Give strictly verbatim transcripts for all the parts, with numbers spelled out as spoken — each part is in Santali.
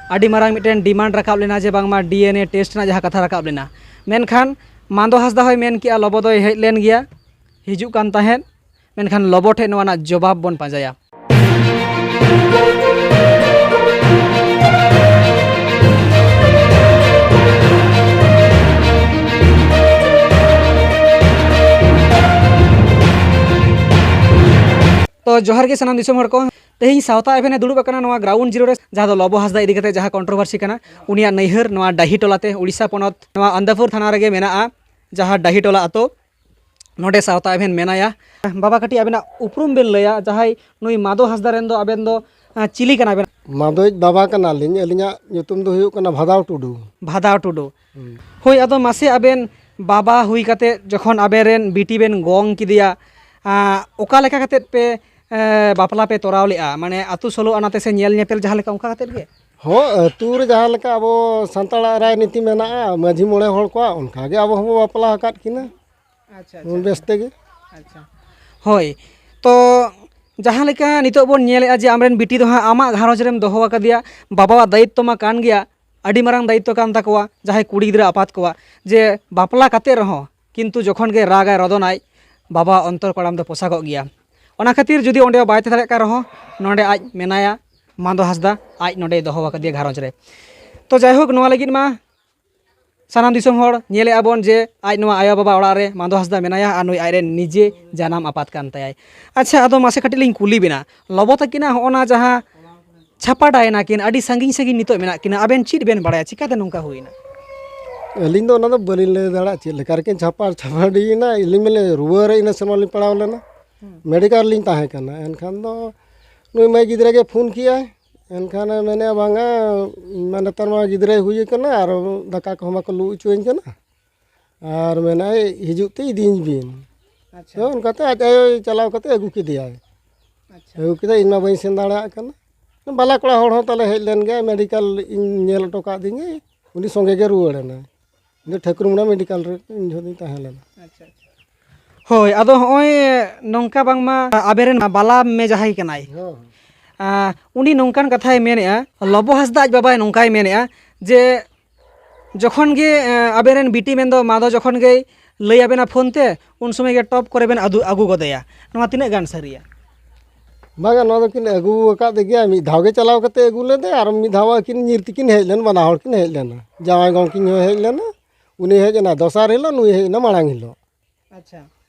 ᱟᱹᱰᱤ ᱢᱟᱨᱟᱝ ᱢᱤᱫᱴᱮᱱ ᱰᱤᱢᱟᱱᱰ ᱨᱟᱠᱟᱵ ᱞᱮᱱᱟ ᱡᱮ ᱵᱟᱝᱢᱟ ᱰᱤ ᱮᱱ ᱮ ᱴᱮᱥᱴ ᱨᱮᱱᱟᱜ ᱡᱟᱦᱟᱸ ᱠᱟᱛᱷᱟ ᱨᱟᱠᱟᱵ ᱞᱮᱱᱟ, ᱢᱮᱱᱠᱷᱟᱱ ᱢᱟᱱᱫᱚ ᱦᱟᱸᱥᱫᱟ ᱦᱚᱸᱭ ᱢᱮᱱ ᱠᱮᱜᱼᱟ, ᱞᱚᱵᱚ ᱫᱚᱭ ᱦᱮᱡ ᱞᱮᱱ ᱜᱮᱭᱟ, ᱦᱤᱡᱩᱜ ᱠᱟᱱ ᱛᱟᱦᱮᱸᱫ, ᱢᱮᱱᱠᱷᱟᱱ ᱞᱚᱵᱚ ᱴᱷᱮᱱ ᱱᱚᱣᱟ ᱨᱮᱱᱟᱜ ᱡᱚᱵᱟᱵ ᱵᱚᱱ ᱯᱟᱸᱡᱟᱭᱟ᱾ ᱛᱚ ᱡᱚᱦᱟᱨ ᱜᱮ ᱥᱟᱱᱟᱢ ᱫᱤᱥᱚᱢ ᱦᱚᱲ ᱠᱚ, ᱛᱮᱦᱮᱧ ᱥᱟᱶᱛᱟ ᱮᱵᱷᱮᱱ ᱮ ᱫᱩᱲᱩᱵ ᱟᱠᱟᱱᱟ ᱱᱚᱣᱟ ᱜᱨᱟᱣᱩᱱᱰ ᱡᱤᱨᱳ ᱨᱮ, ᱡᱟᱦᱟᱸ ᱫᱚ ᱞᱚᱵᱚ ᱦᱟᱸᱥᱫᱟ ᱤᱫᱤ ᱠᱟᱛᱮ ᱡᱟᱦᱟᱸ ᱠᱚᱱᱴᱨᱳᱵᱷᱟᱨᱥᱤ ᱠᱟᱱᱟ, ᱩᱱᱤᱭᱟᱜ ᱱᱟᱹᱭᱦᱟᱹᱨ ᱱᱚᱣᱟ ᱰᱟᱹᱦᱤ ᱴᱚᱞᱟ ᱛᱮ, ᱩᱲᱤᱥᱥᱟ ᱯᱚᱱᱚᱛ, ᱱᱚᱣᱟ ᱟᱱᱫᱟᱯᱩᱨ ᱛᱷᱟᱱᱟ ᱨᱮᱜᱮ ᱢᱮᱱᱟᱜᱼᱟ, ᱡᱟᱦᱟᱸ ᱰᱟᱹᱦᱤ ᱴᱚᱞᱟ ᱟᱛᱳ᱾ ᱱᱚᱰᱮ ᱥᱟᱶᱛᱟ ᱮᱵᱷᱮᱱ ᱢᱮᱱᱟᱭᱟ᱾ ᱵᱟᱵᱟ, ᱠᱟᱹᱴᱤᱡ ᱟᱵᱮᱱᱟᱜ ᱩᱯᱨᱩᱢ ᱵᱮᱱ ᱞᱟᱹᱭᱟ, ᱡᱟᱦᱟᱸᱭ ᱱᱩᱭ ᱢᱟᱫᱚ ᱦᱟᱸᱥᱫᱟ ᱨᱮᱱ ᱫᱚ ᱟᱵᱮᱱ ᱫᱚ, ᱟᱸ, ᱪᱤᱞᱤ ᱠᱟᱱᱟ ᱵᱮᱱ? ᱢᱟᱫᱚᱭᱤᱡ ᱵᱟᱵᱟ ᱠᱟᱱᱟᱞᱤᱧ, ᱟᱹᱞᱤᱧᱟᱜ ᱧᱩᱛᱩᱢ ᱫᱚ ᱦᱩᱭᱩᱜ ᱠᱟᱱᱟ ᱵᱷᱟᱫᱟᱣ ᱴᱩᱰᱩ᱾ ᱵᱷᱟᱫᱟᱣ ᱴᱩᱰᱩ᱾ ᱦᱩᱸ᱾ ᱦᱳᱭ, ᱟᱫᱚ ᱢᱟᱥᱮ ᱟᱵᱮᱱ ᱵᱟᱵᱟ ᱦᱩᱭ ᱠᱟᱛᱮ ᱡᱚᱠᱷᱚᱱ ᱟᱵᱮᱱ ᱨᱮᱱ ᱵᱤᱴᱤ ᱵᱮᱱ ᱜᱚᱝ ᱠᱮᱫᱮᱭᱟ, ᱟᱸ, ᱚᱠᱟ ᱞᱮᱠᱟ ᱠᱟᱛᱮ ᱯᱮ, ᱮᱸ, ᱵᱟᱯᱞᱟ ᱯᱮ ᱛᱚᱨᱟᱣ ᱞᱮᱜᱼᱟ? ᱢᱟᱱᱮ ᱟᱹᱛᱩ ᱥᱳᱞᱳ ᱟᱱᱟ ᱛᱮ ᱥᱮ ᱧᱮᱞ ᱧᱮᱯᱮᱞ ᱡᱟᱦᱟᱸ ᱞᱮᱠᱟ ᱚᱱᱠᱟ ᱠᱟᱛᱮ ᱜᱮ? ᱦᱚᱸ, ᱟᱹᱛᱩ ᱨᱮ ᱡᱟᱦᱟᱸ ᱞᱮᱠᱟ ᱟᱵᱚ ᱥᱟᱱᱛᱟᱲᱟᱜ ᱨᱟᱭᱱᱤᱛᱤ ᱢᱮᱱᱟᱜᱼᱟ, ᱢᱟᱹᱡᱷᱤ ᱢᱚᱬᱮ ᱦᱚᱲ ᱠᱚᱣᱟᱜ, ᱚᱱᱠᱟ ᱜᱮ ᱟᱵᱚ ᱦᱚᱸᱵᱚ ᱵᱟᱯᱞᱟ ᱟᱠᱟᱫ ᱠᱤᱱᱟ᱾ ᱟᱪᱪᱷᱟ, ᱟᱪᱪᱷᱟ᱾ ᱵᱮᱥ ᱛᱮᱜᱮ᱾ ᱟᱪᱪᱷᱟ᱾ ᱦᱳᱭ, ᱛᱚ ᱡᱟᱦᱟᱸ ᱞᱮᱠᱟ ᱱᱤᱛᱚᱜ ᱵᱚᱱ ᱧᱮᱞᱮᱫᱼᱟ ᱡᱮ ᱟᱢᱨᱮᱱ ᱵᱤᱴᱤ ᱫᱚ ᱦᱟᱸᱜ ᱟᱢᱟᱜ ᱜᱷᱟᱨᱚᱸᱡᱽ ᱨᱮᱢ ᱫᱚᱦᱚ ᱟᱠᱟᱫᱮᱭᱟ, ᱵᱟᱵᱟᱣᱟᱜ ᱫᱟᱭᱤᱛᱛᱚ ᱢᱟ ᱠᱟᱱ ᱜᱮᱭᱟ, ᱟᱹᱰᱤ ᱢᱟᱨᱟᱝ ᱫᱟᱭᱤᱛᱛᱚ ᱠᱟᱱ ᱛᱟᱠᱚᱣᱟ ᱡᱟᱦᱟᱸᱭ ᱠᱩᱲᱤ ᱜᱤᱫᱽᱨᱟᱹ ᱟᱯᱟᱛ ᱠᱚᱣᱟᱜ, ᱡᱮ ᱵᱟᱯᱞᱟ ᱠᱟᱛᱮ ᱨᱮᱦᱚᱸ ᱠᱤᱱᱛᱩ ᱡᱚᱠᱷᱚᱱ ᱜᱮ ᱨᱟᱜᱟᱭ, ᱨᱚᱫᱚᱱᱟᱭ, ᱵᱟᱵᱟᱣᱟᱜ ᱚᱱᱛᱚᱨ ᱠᱚᱲᱟᱢ ᱫᱚ ᱯᱚᱥᱟᱜᱚᱜ ᱜᱮᱭᱟ᱾ ᱚᱱᱟ ᱠᱷᱟᱹᱛᱤᱨ ᱡᱩᱫᱤ ᱚᱸᱰᱮ ᱵᱟᱭ ᱛᱟᱦᱮᱸ ᱫᱟᱲᱮᱭᱟᱜ ᱠᱟᱱ ᱨᱮᱦᱚᱸ, ᱱᱚᱸᱰᱮ ᱟᱡ ᱢᱮᱱᱟᱭᱟ, ᱢᱟᱱᱫᱚ ᱦᱟᱸᱥᱫᱟ ᱟᱡ ᱱᱚᱸᱰᱮᱭ ᱫᱚᱦᱚ ᱟᱠᱟᱫᱮᱭᱟ ᱜᱷᱟᱨᱚᱸᱡᱽ ᱨᱮ᱾ ᱛᱚ ᱡᱟᱭᱦᱳᱠ, ᱱᱚᱣᱟ ᱞᱟᱹᱜᱤᱫ ᱢᱟ ᱥᱟᱱᱟᱢ ᱫᱤᱥᱚᱢ ᱦᱚᱲ ᱧᱮᱞᱮᱫᱼᱟ ᱵᱚᱱ ᱡᱮ ᱟᱡ ᱱᱚᱣᱟ ᱟᱭᱳ ᱵᱟᱵᱟ ᱚᱲᱟᱜ ᱨᱮ ᱢᱟᱱᱫᱚ ᱦᱟᱸᱥᱫᱟ ᱢᱮᱱᱟᱭᱟ ᱟᱨ ᱱᱩᱭ ᱟᱡᱨᱮᱱ ᱱᱤᱡᱮ ᱡᱟᱱᱟᱢ ᱟᱯᱟᱛ ᱠᱟᱱ ᱛᱟᱭᱟᱭ᱾ ᱟᱪᱪᱷᱟ, ᱟᱫᱚ ᱢᱟᱥᱮ ᱠᱟᱹᱴᱤᱡ ᱞᱤᱧ ᱠᱩᱞᱤ ᱵᱮᱱᱟ, ᱞᱚᱵᱚ ᱛᱟᱹᱠᱤᱱᱟᱜ ᱦᱚᱸᱜᱼᱚ ᱱᱟ ᱡᱟᱦᱟᱸ ᱪᱷᱟᱯᱟᱰᱟᱭᱮᱱᱟ ᱠᱤᱱ, ᱟᱹᱰᱤ ᱥᱟᱺᱜᱤᱧ ᱥᱟᱺᱜᱤᱧ ᱱᱤᱛᱚᱜ ᱢᱮᱱᱟᱜ ᱠᱤᱱᱟ, ᱟᱵᱮᱱ ᱪᱮᱫ ᱵᱮᱱ ᱵᱟᱲᱟᱭᱟ, ᱪᱤᱠᱟᱹᱛᱮ ᱱᱚᱝᱠᱟ ᱦᱩᱭᱱᱟ? ᱟᱹᱞᱤᱧ ᱫᱚ ᱚᱱᱟ ᱫᱚ ᱵᱟᱹᱞᱤᱧ ᱞᱟᱹᱭ ᱫᱟᱲᱮᱭᱟᱜᱼᱟ ᱪᱮᱫ ᱞᱮᱠᱟ ᱨᱮᱠᱤᱱ ᱪᱷᱟᱯᱟ ᱪᱷᱟᱯᱟᱰᱤᱭᱮᱱᱟ᱾ ᱟᱹᱞᱤᱧ ᱢᱟᱞᱤᱧ ᱨᱩᱣᱟᱹ ᱨᱮ ᱤᱱᱟᱹ ᱥᱮᱨᱢᱟ ᱞᱤᱧ ᱯᱟᱲᱟᱣ ᱞᱮᱱᱟ, ᱦᱩᱸ᱾ ᱢᱮᱰᱤᱠᱮᱞ ᱨᱮᱞᱤᱧ ᱛᱟᱦᱮᱸ ᱠᱟᱱᱟ᱾ ᱮᱱᱠᱷᱟᱱ ᱫᱚ ᱱᱩᱭ ᱢᱟᱹᱭ ᱜᱤᱫᱽᱨᱟᱹ ᱜᱮ ᱯᱷᱳᱱ ᱠᱮᱜᱼᱟᱭ, ᱮᱱᱠᱷᱟᱱᱮ ᱢᱮᱱᱮᱫᱼᱟ, "ᱵᱟᱝᱟ, ᱢᱟ ᱱᱮᱛᱟᱨ ᱢᱟ ᱜᱤᱫᱽᱨᱟᱹᱭ ᱦᱩᱭ ᱟᱠᱟᱱᱟ ᱟᱨ ᱫᱟᱠᱟ ᱠᱚᱦᱚᱸ ᱵᱟᱠᱚ ᱞᱩ ᱦᱚᱪᱚᱣᱟᱹᱧ ᱠᱟᱱᱟ, ᱟᱨ ᱢᱮᱱᱟᱭ ᱦᱤᱡᱩᱜ ᱛᱮ ᱤᱫᱤᱧ ᱵᱤᱱ᱾" ᱟᱪᱪᱷᱟ᱾ ᱛᱚ ᱚᱱᱠᱟᱛᱮ ᱟᱡ ᱟᱭᱳᱭ ᱪᱟᱞᱟᱣ ᱠᱟᱛᱮ ᱟᱹᱜᱩ ᱠᱮᱫᱮᱭᱟᱭ᱾ ᱟᱪᱪᱷᱟ᱾ ᱟᱹᱜᱩ ᱠᱮᱫᱟ, ᱤᱧ ᱢᱟ ᱵᱟᱹᱧ ᱥᱮᱱ ᱫᱟᱲᱮᱭᱟᱜ ᱠᱟᱱᱟ᱾ ᱵᱟᱞᱟ ᱠᱚᱲᱟ ᱦᱚᱲ ᱦᱚᱸ ᱛᱟᱞᱮ ᱦᱮᱡ ᱞᱮᱱ ᱜᱮᱭᱟᱭ, ᱢᱮᱰᱤᱠᱮᱞ ᱤᱧ ᱧᱮᱞ ᱦᱚᱴᱚ ᱠᱟᱫᱤᱧᱟᱭ, ᱩᱱᱤ ᱥᱚᱸᱜᱮ ᱜᱮ ᱨᱩᱣᱟᱹᱲ ᱮᱱᱟᱭ᱾ ᱤᱧ ᱫᱚ ᱴᱷᱟᱹᱠᱩᱨ ᱢᱩᱸᱰᱟ ᱢᱮᱰᱤᱠᱮᱞ ᱨᱮ ᱩᱱ ᱡᱚᱦᱚᱜ ᱫᱚᱧ ᱛᱟᱦᱮᱸ ᱞᱮᱱᱟ᱾ ᱟᱪᱪᱷᱟ, ᱟᱪᱪᱷᱟ᱾ ᱦᱳᱭ, ᱟᱫᱚ ᱦᱚᱸᱜᱼᱚᱭ ᱱᱚᱝᱠᱟ ᱵᱟᱝᱢᱟ ᱟᱵᱮᱱ ᱨᱮᱱ ᱵᱟᱞᱟ ᱢᱮ ᱡᱟᱦᱟᱸᱭ ᱠᱟᱱᱟᱭ, ᱦᱚᱸ᱾ ᱟᱸ, ᱩᱱᱤ ᱱᱚᱝᱠᱟᱱ ᱠᱟᱛᱷᱟᱭ ᱢᱮᱱᱮᱫᱼᱟ, ᱞᱚᱵᱚ ᱦᱟᱸᱥᱫᱟ ᱟᱡ ᱵᱟᱵᱟᱭ ᱱᱚᱝᱠᱟᱭ ᱢᱮᱱᱮᱫᱼᱟ ᱡᱮ ᱡᱚᱠᱷᱚᱱ ᱜᱮ, ᱟᱸ, ᱟᱵᱮᱱ ᱨᱮᱱ ᱵᱤᱴᱤ ᱢᱮᱱᱫᱚ ᱢᱟᱫᱚ ᱡᱚᱠᱷᱚᱱ ᱜᱮᱭ ᱞᱟᱹᱭ ᱟᱵᱮᱱᱟ ᱯᱷᱳᱱ ᱛᱮ, ᱩᱱ ᱥᱚᱢᱚᱭ ᱜᱮ ᱴᱚᱯ ᱠᱚᱨᱮ ᱵᱮᱱ ᱟᱫᱩ-, ᱟᱹᱜᱩ ᱜᱚᱫᱮᱭᱟ᱾ ᱱᱚᱣᱟ ᱛᱤᱱᱟᱹᱜ ᱜᱟᱱ ᱥᱟᱹᱨᱤᱭᱟ? ᱵᱟᱝᱟ, ᱱᱚᱣᱟ ᱫᱚᱠᱤᱱ ᱟᱹᱜᱩ ᱟᱠᱟᱫ ᱜᱮᱭᱟ᱾ ᱢᱤᱫ ᱫᱷᱟᱣ ᱜᱮ ᱪᱟᱞᱟᱣ ᱠᱟᱛᱮ ᱟᱹᱜᱩ ᱞᱮᱫᱮ, ᱟᱨ ᱢᱤᱫ ᱫᱷᱟᱣ ᱟᱹᱠᱤᱱ ᱧᱤᱨ ᱛᱮᱠᱤᱱ ᱦᱮᱡ ᱞᱮᱱ, ᱵᱟᱱᱟ ᱦᱚᱲ ᱠᱤᱱ ᱦᱮᱡ ᱞᱮᱱᱟ᱾ ᱡᱟᱶᱟᱭ ᱜᱚᱢᱠᱮᱧ ᱦᱚᱸ ᱦᱮᱡ ᱞᱮᱱᱟ, ᱩᱱᱤ ᱦᱮᱡ ᱮᱱᱟ ᱫᱚᱥᱟᱨ ᱦᱤᱞᱳᱜ, ᱱᱩᱭ ᱦᱮᱡ ᱮᱱᱟ ᱢᱟᱲᱟᱝ ᱦᱤᱞᱳᱜ᱾ ᱟᱪᱪᱷᱟ᱾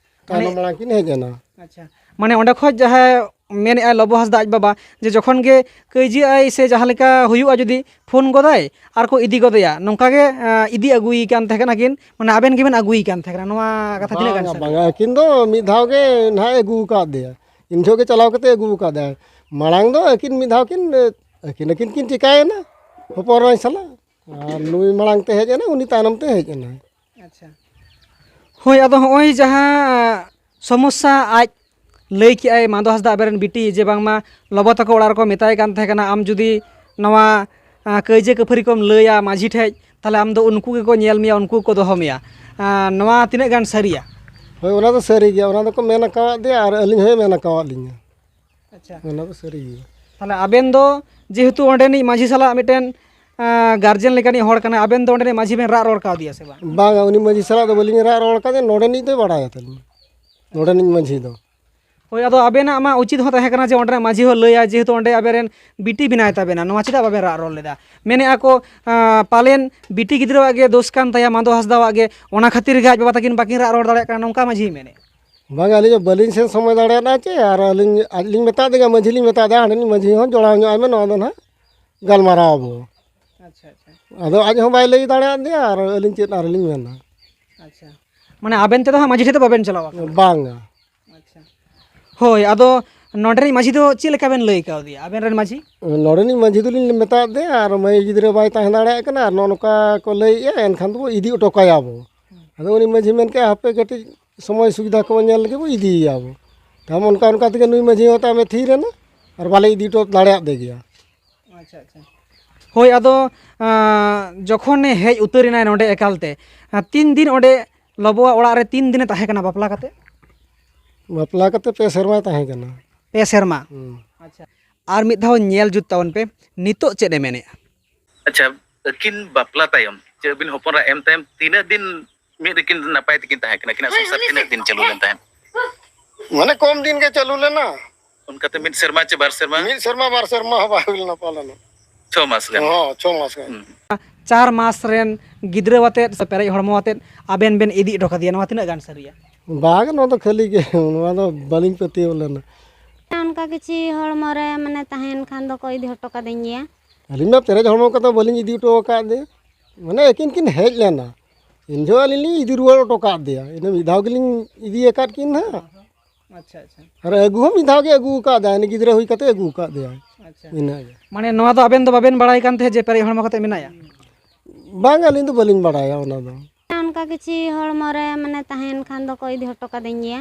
ᱛᱟᱭᱱᱚᱢ ᱢᱟᱱᱮ ᱢᱟᱲᱟᱝ ᱠᱤᱱ ᱦᱮᱡ ᱮᱱᱟ᱾ ᱟᱪᱪᱷᱟ, ᱢᱟᱱᱮ ᱚᱸᱰᱮ ᱠᱷᱚᱡ ᱡᱟᱦᱟᱸᱭ ᱢᱮᱱᱮᱫᱼᱟᱭ ᱞᱚᱵᱚ ᱦᱟᱸᱥᱫᱟ ᱟᱡ ᱵᱟᱵᱟ, ᱡᱮ ᱡᱚᱠᱷᱚᱱ ᱜᱮ ᱠᱟᱹᱭᱡᱟᱹᱜ ᱟᱭ ᱥᱮ ᱡᱟᱦᱟᱸ ᱞᱮᱠᱟ ᱦᱩᱭᱩᱜᱼᱟ, ᱡᱩᱫᱤ ᱯᱷᱳᱱ ᱜᱚᱫᱟᱭ ᱟᱨ ᱠᱚ ᱤᱫᱤ ᱜᱚᱫᱮᱭᱟ, ᱱᱚᱝᱠᱟ ᱜᱮ, ᱟᱸ, ᱤᱫᱤ ᱟᱹᱜᱩᱭᱮ ᱠᱟᱱ ᱛᱟᱦᱮᱸ ᱠᱟᱱᱟ ᱠᱤᱱ, ᱢᱟᱱᱮ ᱟᱵᱮᱱ ᱜᱮᱵᱮᱱ ᱟᱹᱜᱩᱭᱮ ᱠᱟᱱ ᱛᱟᱦᱮᱸ ᱠᱟᱱᱟ, ᱱᱚᱣᱟ ᱠᱟᱛᱷᱟ ᱛᱤᱱᱟᱹᱜ ᱜᱟᱱ ᱵᱟᱝᱟ, ᱥᱟᱹᱨᱤᱭᱟ? ᱵᱟᱝᱟ, ᱟᱹᱠᱤᱱ ᱫᱚ ᱢᱤᱫ ᱫᱷᱟᱣ ᱜᱮ ᱱᱟᱦᱟᱜ ᱮ ᱟᱹᱜᱩ ᱟᱠᱟᱫᱮᱭᱟ, ᱤᱱ ᱡᱚᱦᱚᱜ ᱜᱮ ᱪᱟᱞᱟᱣ ᱠᱟᱛᱮ ᱟᱹᱜᱩ ᱟᱠᱟᱫᱮᱭᱟ᱾ ᱢᱟᱲᱟᱝ ᱫᱚ ᱟᱹᱠᱤᱱ ᱢᱤᱫ ᱫᱷᱟᱣ ᱠᱤᱱ, ᱟᱹᱠᱤᱱ ᱟᱹᱠᱤᱱ ᱠᱤᱱ ᱪᱤᱠᱟᱭᱮᱱᱟ ᱦᱚᱯᱚᱱ ᱮᱨᱟᱧ ᱥᱟᱞᱟᱜ, ᱟᱨ ᱱᱩᱭ ᱢᱟᱲᱟᱝ ᱛᱮ ᱦᱮᱡ ᱮᱱᱟ, ᱩᱱᱤ ᱛᱟᱭᱱᱚᱢ ᱛᱮ ᱦᱮᱡ ᱮᱱᱟᱭ᱾ ᱟᱪᱪᱷᱟ᱾ ᱦᱳᱭ, ᱟᱫᱚ ᱦᱚᱸᱜᱼᱚᱭ ᱡᱟᱦᱟᱸ ᱥᱚᱢᱚᱥᱥᱟ ᱟᱡ ᱞᱟᱹᱭ ᱠᱮᱜᱼᱟᱭ ᱢᱟᱫᱚ ᱦᱟᱸᱥᱫᱟ ᱟᱵᱮᱱ ᱨᱮᱱ ᱵᱤᱴᱤ, ᱡᱮ ᱵᱟᱝᱢᱟ ᱞᱚᱵᱚ ᱛᱟᱠᱚ ᱚᱲᱟᱜ ᱨᱮᱠᱚ ᱢᱮᱛᱟᱭ ᱠᱟᱱ ᱛᱟᱦᱮᱸ ᱠᱟᱱᱟ, ᱟᱢ ᱡᱩᱫᱤ ᱱᱚᱣᱟ, ᱟᱸ, ᱠᱟᱹᱭᱡᱟᱹ ᱠᱷᱟᱹᱯᱟᱹᱨᱤ ᱠᱚᱢ ᱞᱟᱹᱭᱟ ᱢᱟᱹᱡᱷᱤ ᱴᱷᱮᱡ, ᱛᱟᱦᱞᱮ ᱟᱢ ᱫᱚ ᱩᱱᱠᱩ ᱜᱮᱠᱚ ᱧᱮᱞ ᱢᱮᱭᱟ, ᱩᱱᱠᱩ ᱜᱮᱠᱚ ᱫᱚᱦᱚ ᱢᱮᱭᱟ᱾ ᱟᱸ, ᱱᱚᱣᱟ ᱛᱤᱱᱟᱹᱜ ᱜᱟᱱ ᱥᱟᱹᱨᱤᱭᱟ? ᱦᱳᱭ, ᱚᱱᱟ ᱫᱚ ᱥᱟᱹᱨᱤ ᱜᱮᱭᱟ, ᱚᱱᱟ ᱫᱚᱠᱚ ᱢᱮᱱ ᱟᱠᱟᱣᱟᱫ ᱫᱮᱭᱟ ᱟᱨ ᱟᱹᱞᱤᱧ ᱦᱚᱸᱭ ᱢᱮᱱ ᱟᱠᱟᱣᱟᱫ ᱞᱤᱧᱟ᱾ ᱟᱪᱪᱷᱟ᱾ ᱚᱱᱟ ᱫᱚ ᱥᱟᱹᱨᱤ ᱜᱮᱭᱟ᱾ ᱛᱟᱦᱞᱮ ᱟᱵᱮᱱ ᱫᱚ ᱡᱮᱦᱮᱛᱩ ᱚᱸᱰᱮᱱᱤᱡ ᱢᱟᱹᱡᱷᱤ ᱥᱟᱞᱟᱜ ᱢᱤᱫᱴᱮᱱ, ᱟᱸ, ᱜᱟᱨᱡᱮᱱ ᱞᱮᱠᱟᱱᱤᱡ ᱦᱚᱲ ᱠᱟᱱᱟᱭ, ᱟᱵᱮᱱ ᱫᱚ ᱚᱸᱰᱮᱱᱤᱡ ᱢᱟᱹᱡᱷᱤ ᱵᱮᱱ ᱨᱟᱜ ᱨᱚᱲ ᱠᱟᱣᱫᱮᱭᱟ ᱥᱮ ᱵᱟᱝ? ᱵᱟᱝᱟ, ᱩᱱᱤ ᱢᱟᱹᱡᱷᱤ ᱥᱟᱞᱟᱜ ᱫᱚ ᱵᱟᱹᱞᱤᱧ ᱨᱟᱜ ᱨᱚᱲ ᱠᱟᱫᱮᱭᱟ, ᱱᱚᱰᱮᱱᱤᱡ ᱫᱚᱭ ᱵᱟᱲᱟᱭᱟ ᱛᱟᱹᱞᱤᱧ, ᱱᱚᱰᱮᱱᱤᱡ ᱢᱟᱹᱡᱷᱤ ᱫᱚ᱾ ᱦᱳᱭ, ᱟᱫᱚ ᱟᱵᱮᱱᱟᱜ ᱢᱟ ᱩᱪᱤᱛ ᱦᱚᱸ ᱛᱟᱦᱮᱸ ᱠᱟᱱᱟ ᱡᱮ ᱚᱸᱰᱮᱱᱟᱜ ᱢᱟᱹᱡᱷᱤ ᱦᱚᱸ ᱞᱟᱹᱭᱟ, ᱡᱮᱦᱮᱛᱩ ᱚᱸᱰᱮ ᱟᱵᱮᱱ ᱨᱮᱱ ᱵᱤᱴᱤ ᱵᱮᱱᱟᱭ ᱛᱟᱵᱮᱱᱟ, ᱱᱚᱣᱟ ᱪᱮᱫᱟᱜ ᱵᱟᱵᱮᱱ ᱨᱟᱜ ᱨᱚᱲ ᱞᱮᱫᱟ? ᱢᱮᱱᱮᱫᱼᱟ ᱠᱚ, ᱟᱸ, ᱯᱟᱞᱮᱱ ᱵᱤᱴᱤ ᱜᱤᱫᱽᱨᱟᱹᱣᱟᱜ ᱜᱮ ᱫᱳᱥ ᱠᱟᱱ ᱛᱟᱭᱟ, ᱢᱟᱫᱚ ᱦᱟᱸᱥᱫᱟᱣᱟᱜ ᱜᱮ, ᱚᱱᱟ ᱠᱷᱟᱹᱛᱤᱨ ᱜᱮ ᱟᱡ ᱵᱟᱵᱟ ᱛᱟᱹᱠᱤᱱ ᱵᱟᱹᱠᱤᱱ ᱨᱟᱜ ᱨᱚᱲ ᱫᱟᱲᱮᱭᱟᱜ ᱠᱟᱱᱟ, ᱱᱚᱝᱠᱟ ᱢᱟᱹᱡᱷᱤᱭ ᱢᱮᱱᱮᱫ᱾ ᱵᱟᱝ, ᱟᱹᱞᱤᱧ ᱦᱚᱸ ᱵᱟᱹᱞᱤᱧ ᱥᱮᱱ ᱥᱚᱢᱚᱭ ᱫᱟᱲᱮᱭᱟᱫᱟ ᱪᱮ, ᱟᱨ ᱟᱹᱞᱤᱧ, ᱟᱡ ᱞᱤᱧ ᱢᱮᱛᱟ ᱫᱮᱭᱟ, ᱢᱟᱹᱡᱷᱤ ᱞᱤᱧ ᱢᱮᱛᱟ ᱫᱮᱭᱟ, ᱦᱟᱸᱰᱮ ᱱᱤᱡ ᱢᱟᱹᱡᱷᱤ ᱦᱚᱸ ᱡᱚᱲᱟᱣ ᱧᱚᱜ ᱟᱭ ᱢᱮ, ᱱᱚᱣᱟ ᱫᱚ ᱱᱟᱦᱟᱜ ᱜᱟᱞᱢᱟᱨᱟᱣ ᱟᱵᱚ᱾ ᱟᱪᱪᱷᱟ, ᱟᱪᱪᱷᱟ᱾ ᱟᱫᱚ ᱟᱡ ᱦᱚᱸ ᱵᱟᱭ ᱞᱟᱹᱭ ᱫᱟᱲᱮᱭᱟᱫ ᱫᱮᱭᱟ, ᱟᱨ ᱟᱹᱞᱤᱧ ᱪᱮᱫ ᱟᱨ ᱞᱤᱧ ᱢᱮᱱᱟ᱾ ᱟᱪᱪᱷᱟ, ᱢᱟᱱᱮ ᱟᱵᱮᱱ ᱛᱮᱫᱚ ᱦᱟᱸᱜ ᱢᱟᱹᱡᱷᱤ ᱴᱷᱮᱡ ᱫᱚ ᱵᱟᱵᱮᱱ ᱪᱟᱞᱟᱣ ᱟᱠᱟᱱᱟ? ᱵᱟᱝᱟ᱾ ᱟᱪᱪᱷᱟ᱾ ᱦᱳᱭ, ᱟᱫᱚ ᱱᱚᱰᱮᱱᱤᱡ ᱢᱟᱹᱡᱷᱤ ᱫᱚ ᱪᱮᱫ ᱞᱮᱠᱟ ᱵᱮᱱ ᱞᱟᱹᱭ ᱠᱟᱣᱫᱮᱭᱟ, ᱟᱵᱮᱱ ᱨᱮᱱ ᱢᱟᱹᱡᱷᱤ? ᱱᱚᱰᱮᱱᱤᱡ ᱢᱟᱹᱡᱷᱤ ᱫᱚᱞᱤᱧ ᱢᱮᱛᱟᱫ ᱫᱮᱭᱟ, ᱟᱨ ᱢᱟᱹᱭ ᱜᱤᱫᱽᱨᱟᱹ ᱵᱟᱭ ᱛᱟᱦᱮᱸ ᱫᱟᱲᱮᱭᱟᱜ ᱠᱟᱱᱟ, ᱟᱨ ᱱᱚᱜᱼᱚ ᱱᱚᱝᱠᱟ ᱠᱚ ᱞᱟᱹᱭᱮᱫᱼᱟ, ᱮᱱᱠᱷᱟᱱ ᱫᱚᱵᱚ ᱤᱫᱤ ᱦᱚᱴᱚ ᱠᱟᱭᱟ ᱵᱚ᱾ ᱟᱫᱚ ᱩᱱᱤ ᱢᱟᱹᱡᱷᱤ ᱢᱮᱱ ᱠᱮᱫᱼᱟ, ᱦᱟᱯᱮ ᱠᱟᱹᱴᱤᱡ ᱥᱚᱢᱚᱭ ᱥᱩᱵᱤᱫᱷᱟ ᱠᱚᱵᱚᱱ ᱧᱮᱞ ᱞᱮᱜᱮ, ᱵᱚ ᱤᱫᱤᱭᱮᱭᱟ ᱵᱚ᱾ ᱛᱟᱭᱚᱢ ᱚᱱᱠᱟ ᱚᱱᱠᱟ ᱛᱮᱜᱮ ᱱᱩᱭ ᱢᱟᱹᱡᱷᱤ ᱦᱚᱸ ᱛᱟᱭᱚᱢᱮ ᱛᱷᱤᱨ ᱮᱱᱟ, ᱟᱨ ᱵᱟᱞᱮ ᱤᱫᱤ ᱦᱚᱴᱚ ᱫᱟᱲᱮᱭᱟᱫ ᱫᱮ ᱜᱮᱭᱟ᱾ ᱟᱪᱪᱷᱟ, ᱟᱪᱪᱷᱟ᱾ ᱦᱳᱭ, ᱟᱫᱚ, ᱟᱸ, ᱡᱚᱠᱷᱚᱱᱮ ᱦᱮᱡ ᱩᱛᱟᱹᱨ ᱮᱱᱟᱭ ᱱᱚᱰᱮ ᱮᱠᱟᱞᱛᱮ, ᱟᱸ, ᱛᱤᱱ ᱫᱤᱱ ᱚᱸᱰᱮ ᱞᱚᱵᱚᱣᱟᱜ ᱚᱲᱟᱜ ᱨᱮ ᱛᱤᱱ ᱫᱤᱱᱮ ᱛᱟᱦᱮᱸ ᱠᱟᱱᱟ ᱵᱟᱯᱞᱟ ᱠᱟᱛᱮ? ᱵᱟᱯᱞᱟ ᱠᱟᱛᱮ ᱯᱮ ᱥᱮᱨᱢᱟᱭ ᱛᱟᱦᱮᱸ ᱠᱟᱱᱟ᱾ ᱯᱮ ᱥᱮᱨᱢᱟ? ᱦᱩᱸ᱾ ᱟᱪᱪᱷᱟ᱾ ᱟᱨ ᱢᱤᱫ ᱫᱷᱟᱣ ᱧᱮᱞ ᱡᱩᱛ ᱛᱟᱵᱚᱱ ᱯᱮ, ᱱᱤᱛᱚᱜ ᱪᱮᱫ ᱮ ᱢᱮᱱᱮᱫᱼᱟ᱾ ᱟᱪᱪᱷᱟ, ᱟᱹᱠᱤᱱ ᱵᱟᱯᱞᱟ ᱛᱟᱭᱚᱢ ᱪᱮ ᱟᱹᱵᱤᱱ ᱦᱚᱯᱚᱱ ᱮᱨᱟ ᱮᱢ ᱛᱟᱭᱚᱢ ᱛᱤᱱᱟᱹᱜ ᱫᱤᱱ ᱢᱤᱫ ᱨᱮᱠᱤᱱ ᱱᱟᱯᱟᱭ ᱛᱮᱠᱤᱱ ᱛᱟᱦᱮᱸ ᱠᱟᱱᱟ? ᱟᱹᱠᱤᱱᱟᱜ ᱥᱚᱝᱥᱟᱨ ᱛᱤᱱᱟᱹᱜ ᱫᱤᱱ ᱪᱟᱹᱞᱩ ᱞᱮᱱ ᱛᱟᱦᱮᱸᱫ? ᱢᱟᱱᱮ ᱠᱚᱢ ᱫᱤᱱ ᱜᱮ ᱪᱟᱹᱞᱩ ᱞᱮᱱᱟ᱾ ᱚᱱᱠᱟᱛᱮ ᱢᱤᱫ ᱥᱮᱨᱢᱟ ᱪᱮ ᱵᱟᱨ ᱥᱮᱨᱢᱟ? ᱢᱤᱫ ᱥᱮᱨᱢᱟ ᱵᱟᱨ ᱥᱮᱨᱢᱟ ᱦᱚᱸ ᱵᱟᱭ ᱦᱩᱭ ᱞᱮᱱᱟ ᱯᱟᱞᱮᱱ᱾ ᱪᱷᱚ ᱢᱟᱥ ᱜᱟᱱ? ᱦᱚᱸ, ᱪᱷᱚ ᱢᱟᱥ ᱜᱟᱱ᱾ ᱦᱩᱸ᱾ ᱪᱟᱨ ᱢᱟᱥ ᱨᱮᱱ ᱜᱤᱫᱽᱨᱟᱹ ᱟᱛᱮᱫ ᱥᱮ ᱯᱮᱨᱮᱡ ᱦᱚᱲᱢᱚ ᱟᱛᱮᱫ ᱟᱵᱮᱱ ᱵᱮᱱ ᱤᱫᱤ ᱦᱚᱴᱚ ᱠᱟᱫᱮᱭᱟ, ᱱᱚᱣᱟ ᱛᱤᱱᱟᱹᱜ ᱜᱟᱱ ᱥᱟᱹᱨᱤᱭᱟ? ᱵᱟᱝ, ᱱᱚᱣᱟ ᱫᱚ ᱠᱷᱟᱹᱞᱤ ᱜᱮ, ᱱᱚᱣᱟ ᱫᱚ ᱵᱟᱹᱞᱤᱧ ᱯᱟᱹᱛᱭᱟᱹᱣ ᱞᱮᱱᱟ᱾ ᱚᱱᱠᱟ ᱠᱤᱪᱷᱤ ᱦᱚᱲᱢᱚ ᱨᱮ ᱢᱟᱱᱮ ᱛᱟᱦᱮᱱ ᱠᱷᱟᱱ ᱫᱚᱠᱚ ᱤᱫᱤ ᱦᱚᱴᱚ ᱠᱟᱹᱫᱤᱧ ᱜᱮᱭᱟ᱾ ᱟᱹᱞᱤᱧ ᱢᱟ ᱯᱮᱨᱮᱡ ᱦᱚᱲᱢᱚ ᱠᱟᱛᱮ ᱵᱟᱹᱞᱤᱧ ᱤᱫᱤ ᱦᱚᱴᱚ ᱟᱠᱟᱫ ᱫᱮ, ᱢᱟᱱᱮ ᱟᱹᱠᱤᱱ ᱠᱤᱱ ᱦᱮᱡ ᱞᱮᱱᱟ, ᱤᱧ ᱡᱚᱦᱚᱜ ᱟᱹᱞᱤᱧ ᱞᱤᱧ ᱤᱫᱤ ᱨᱩᱣᱟᱹᱲ ᱦᱚᱴᱚ ᱠᱟᱜ ᱫᱮᱭᱟ, ᱤᱱᱟᱹ ᱢᱤᱫ ᱫᱷᱟᱣ ᱜᱮᱞᱤᱧ ᱤᱫᱤ ᱟᱠᱟᱫ ᱠᱤᱱ ᱦᱟᱸᱜ᱾ ᱟᱪᱪᱷᱟ, ᱟᱪᱪᱷᱟ᱾ ᱟᱨ ᱟᱹᱜᱩ ᱦᱚᱸ ᱢᱤᱫ ᱫᱷᱟᱣ ᱜᱮ ᱟᱹᱜᱩ ᱟᱠᱟᱫ ᱫᱮᱭᱟ, ᱩᱱᱤ ᱜᱤᱫᱽᱨᱟᱹ ᱦᱩᱭ ᱠᱟᱛᱮ ᱟᱹᱜᱩ ᱟᱠᱟᱫ ᱫᱮᱭᱟᱭ᱾ ᱟᱪᱪᱷᱟ᱾ ᱤᱱᱟᱹᱜᱮ᱾ ᱢᱟᱱᱮ ᱱᱚᱣᱟ ᱫᱚ ᱟᱵᱮᱱ ᱫᱚ ᱵᱟᱵᱮᱱ ᱵᱟᱲᱟᱭ ᱠᱟᱱ ᱛᱟᱦᱮᱸᱫ ᱡᱮ ᱯᱮᱨᱮᱡ ᱦᱚᱲᱢᱚ ᱠᱟᱛᱮ ᱢᱮᱱᱟᱭᱟ? ᱵᱟᱝ, ᱟᱹᱞᱤᱧ ᱫᱚ ᱵᱟᱹᱞᱤᱧ ᱵᱟᱲᱟᱭᱟ ᱚᱱᱟ ᱫᱚ᱾ ᱚᱱᱠᱟ ᱠᱤᱪᱷᱤ ᱦᱚᱲᱢᱚ ᱨᱮ ᱢᱟᱱᱮ ᱛᱟᱦᱮᱱ ᱠᱷᱟᱱ ᱫᱚᱠᱚ ᱤᱫᱤ ᱦᱚᱴᱚ ᱠᱟᱹᱫᱤᱧ ᱜᱮᱭᱟ᱾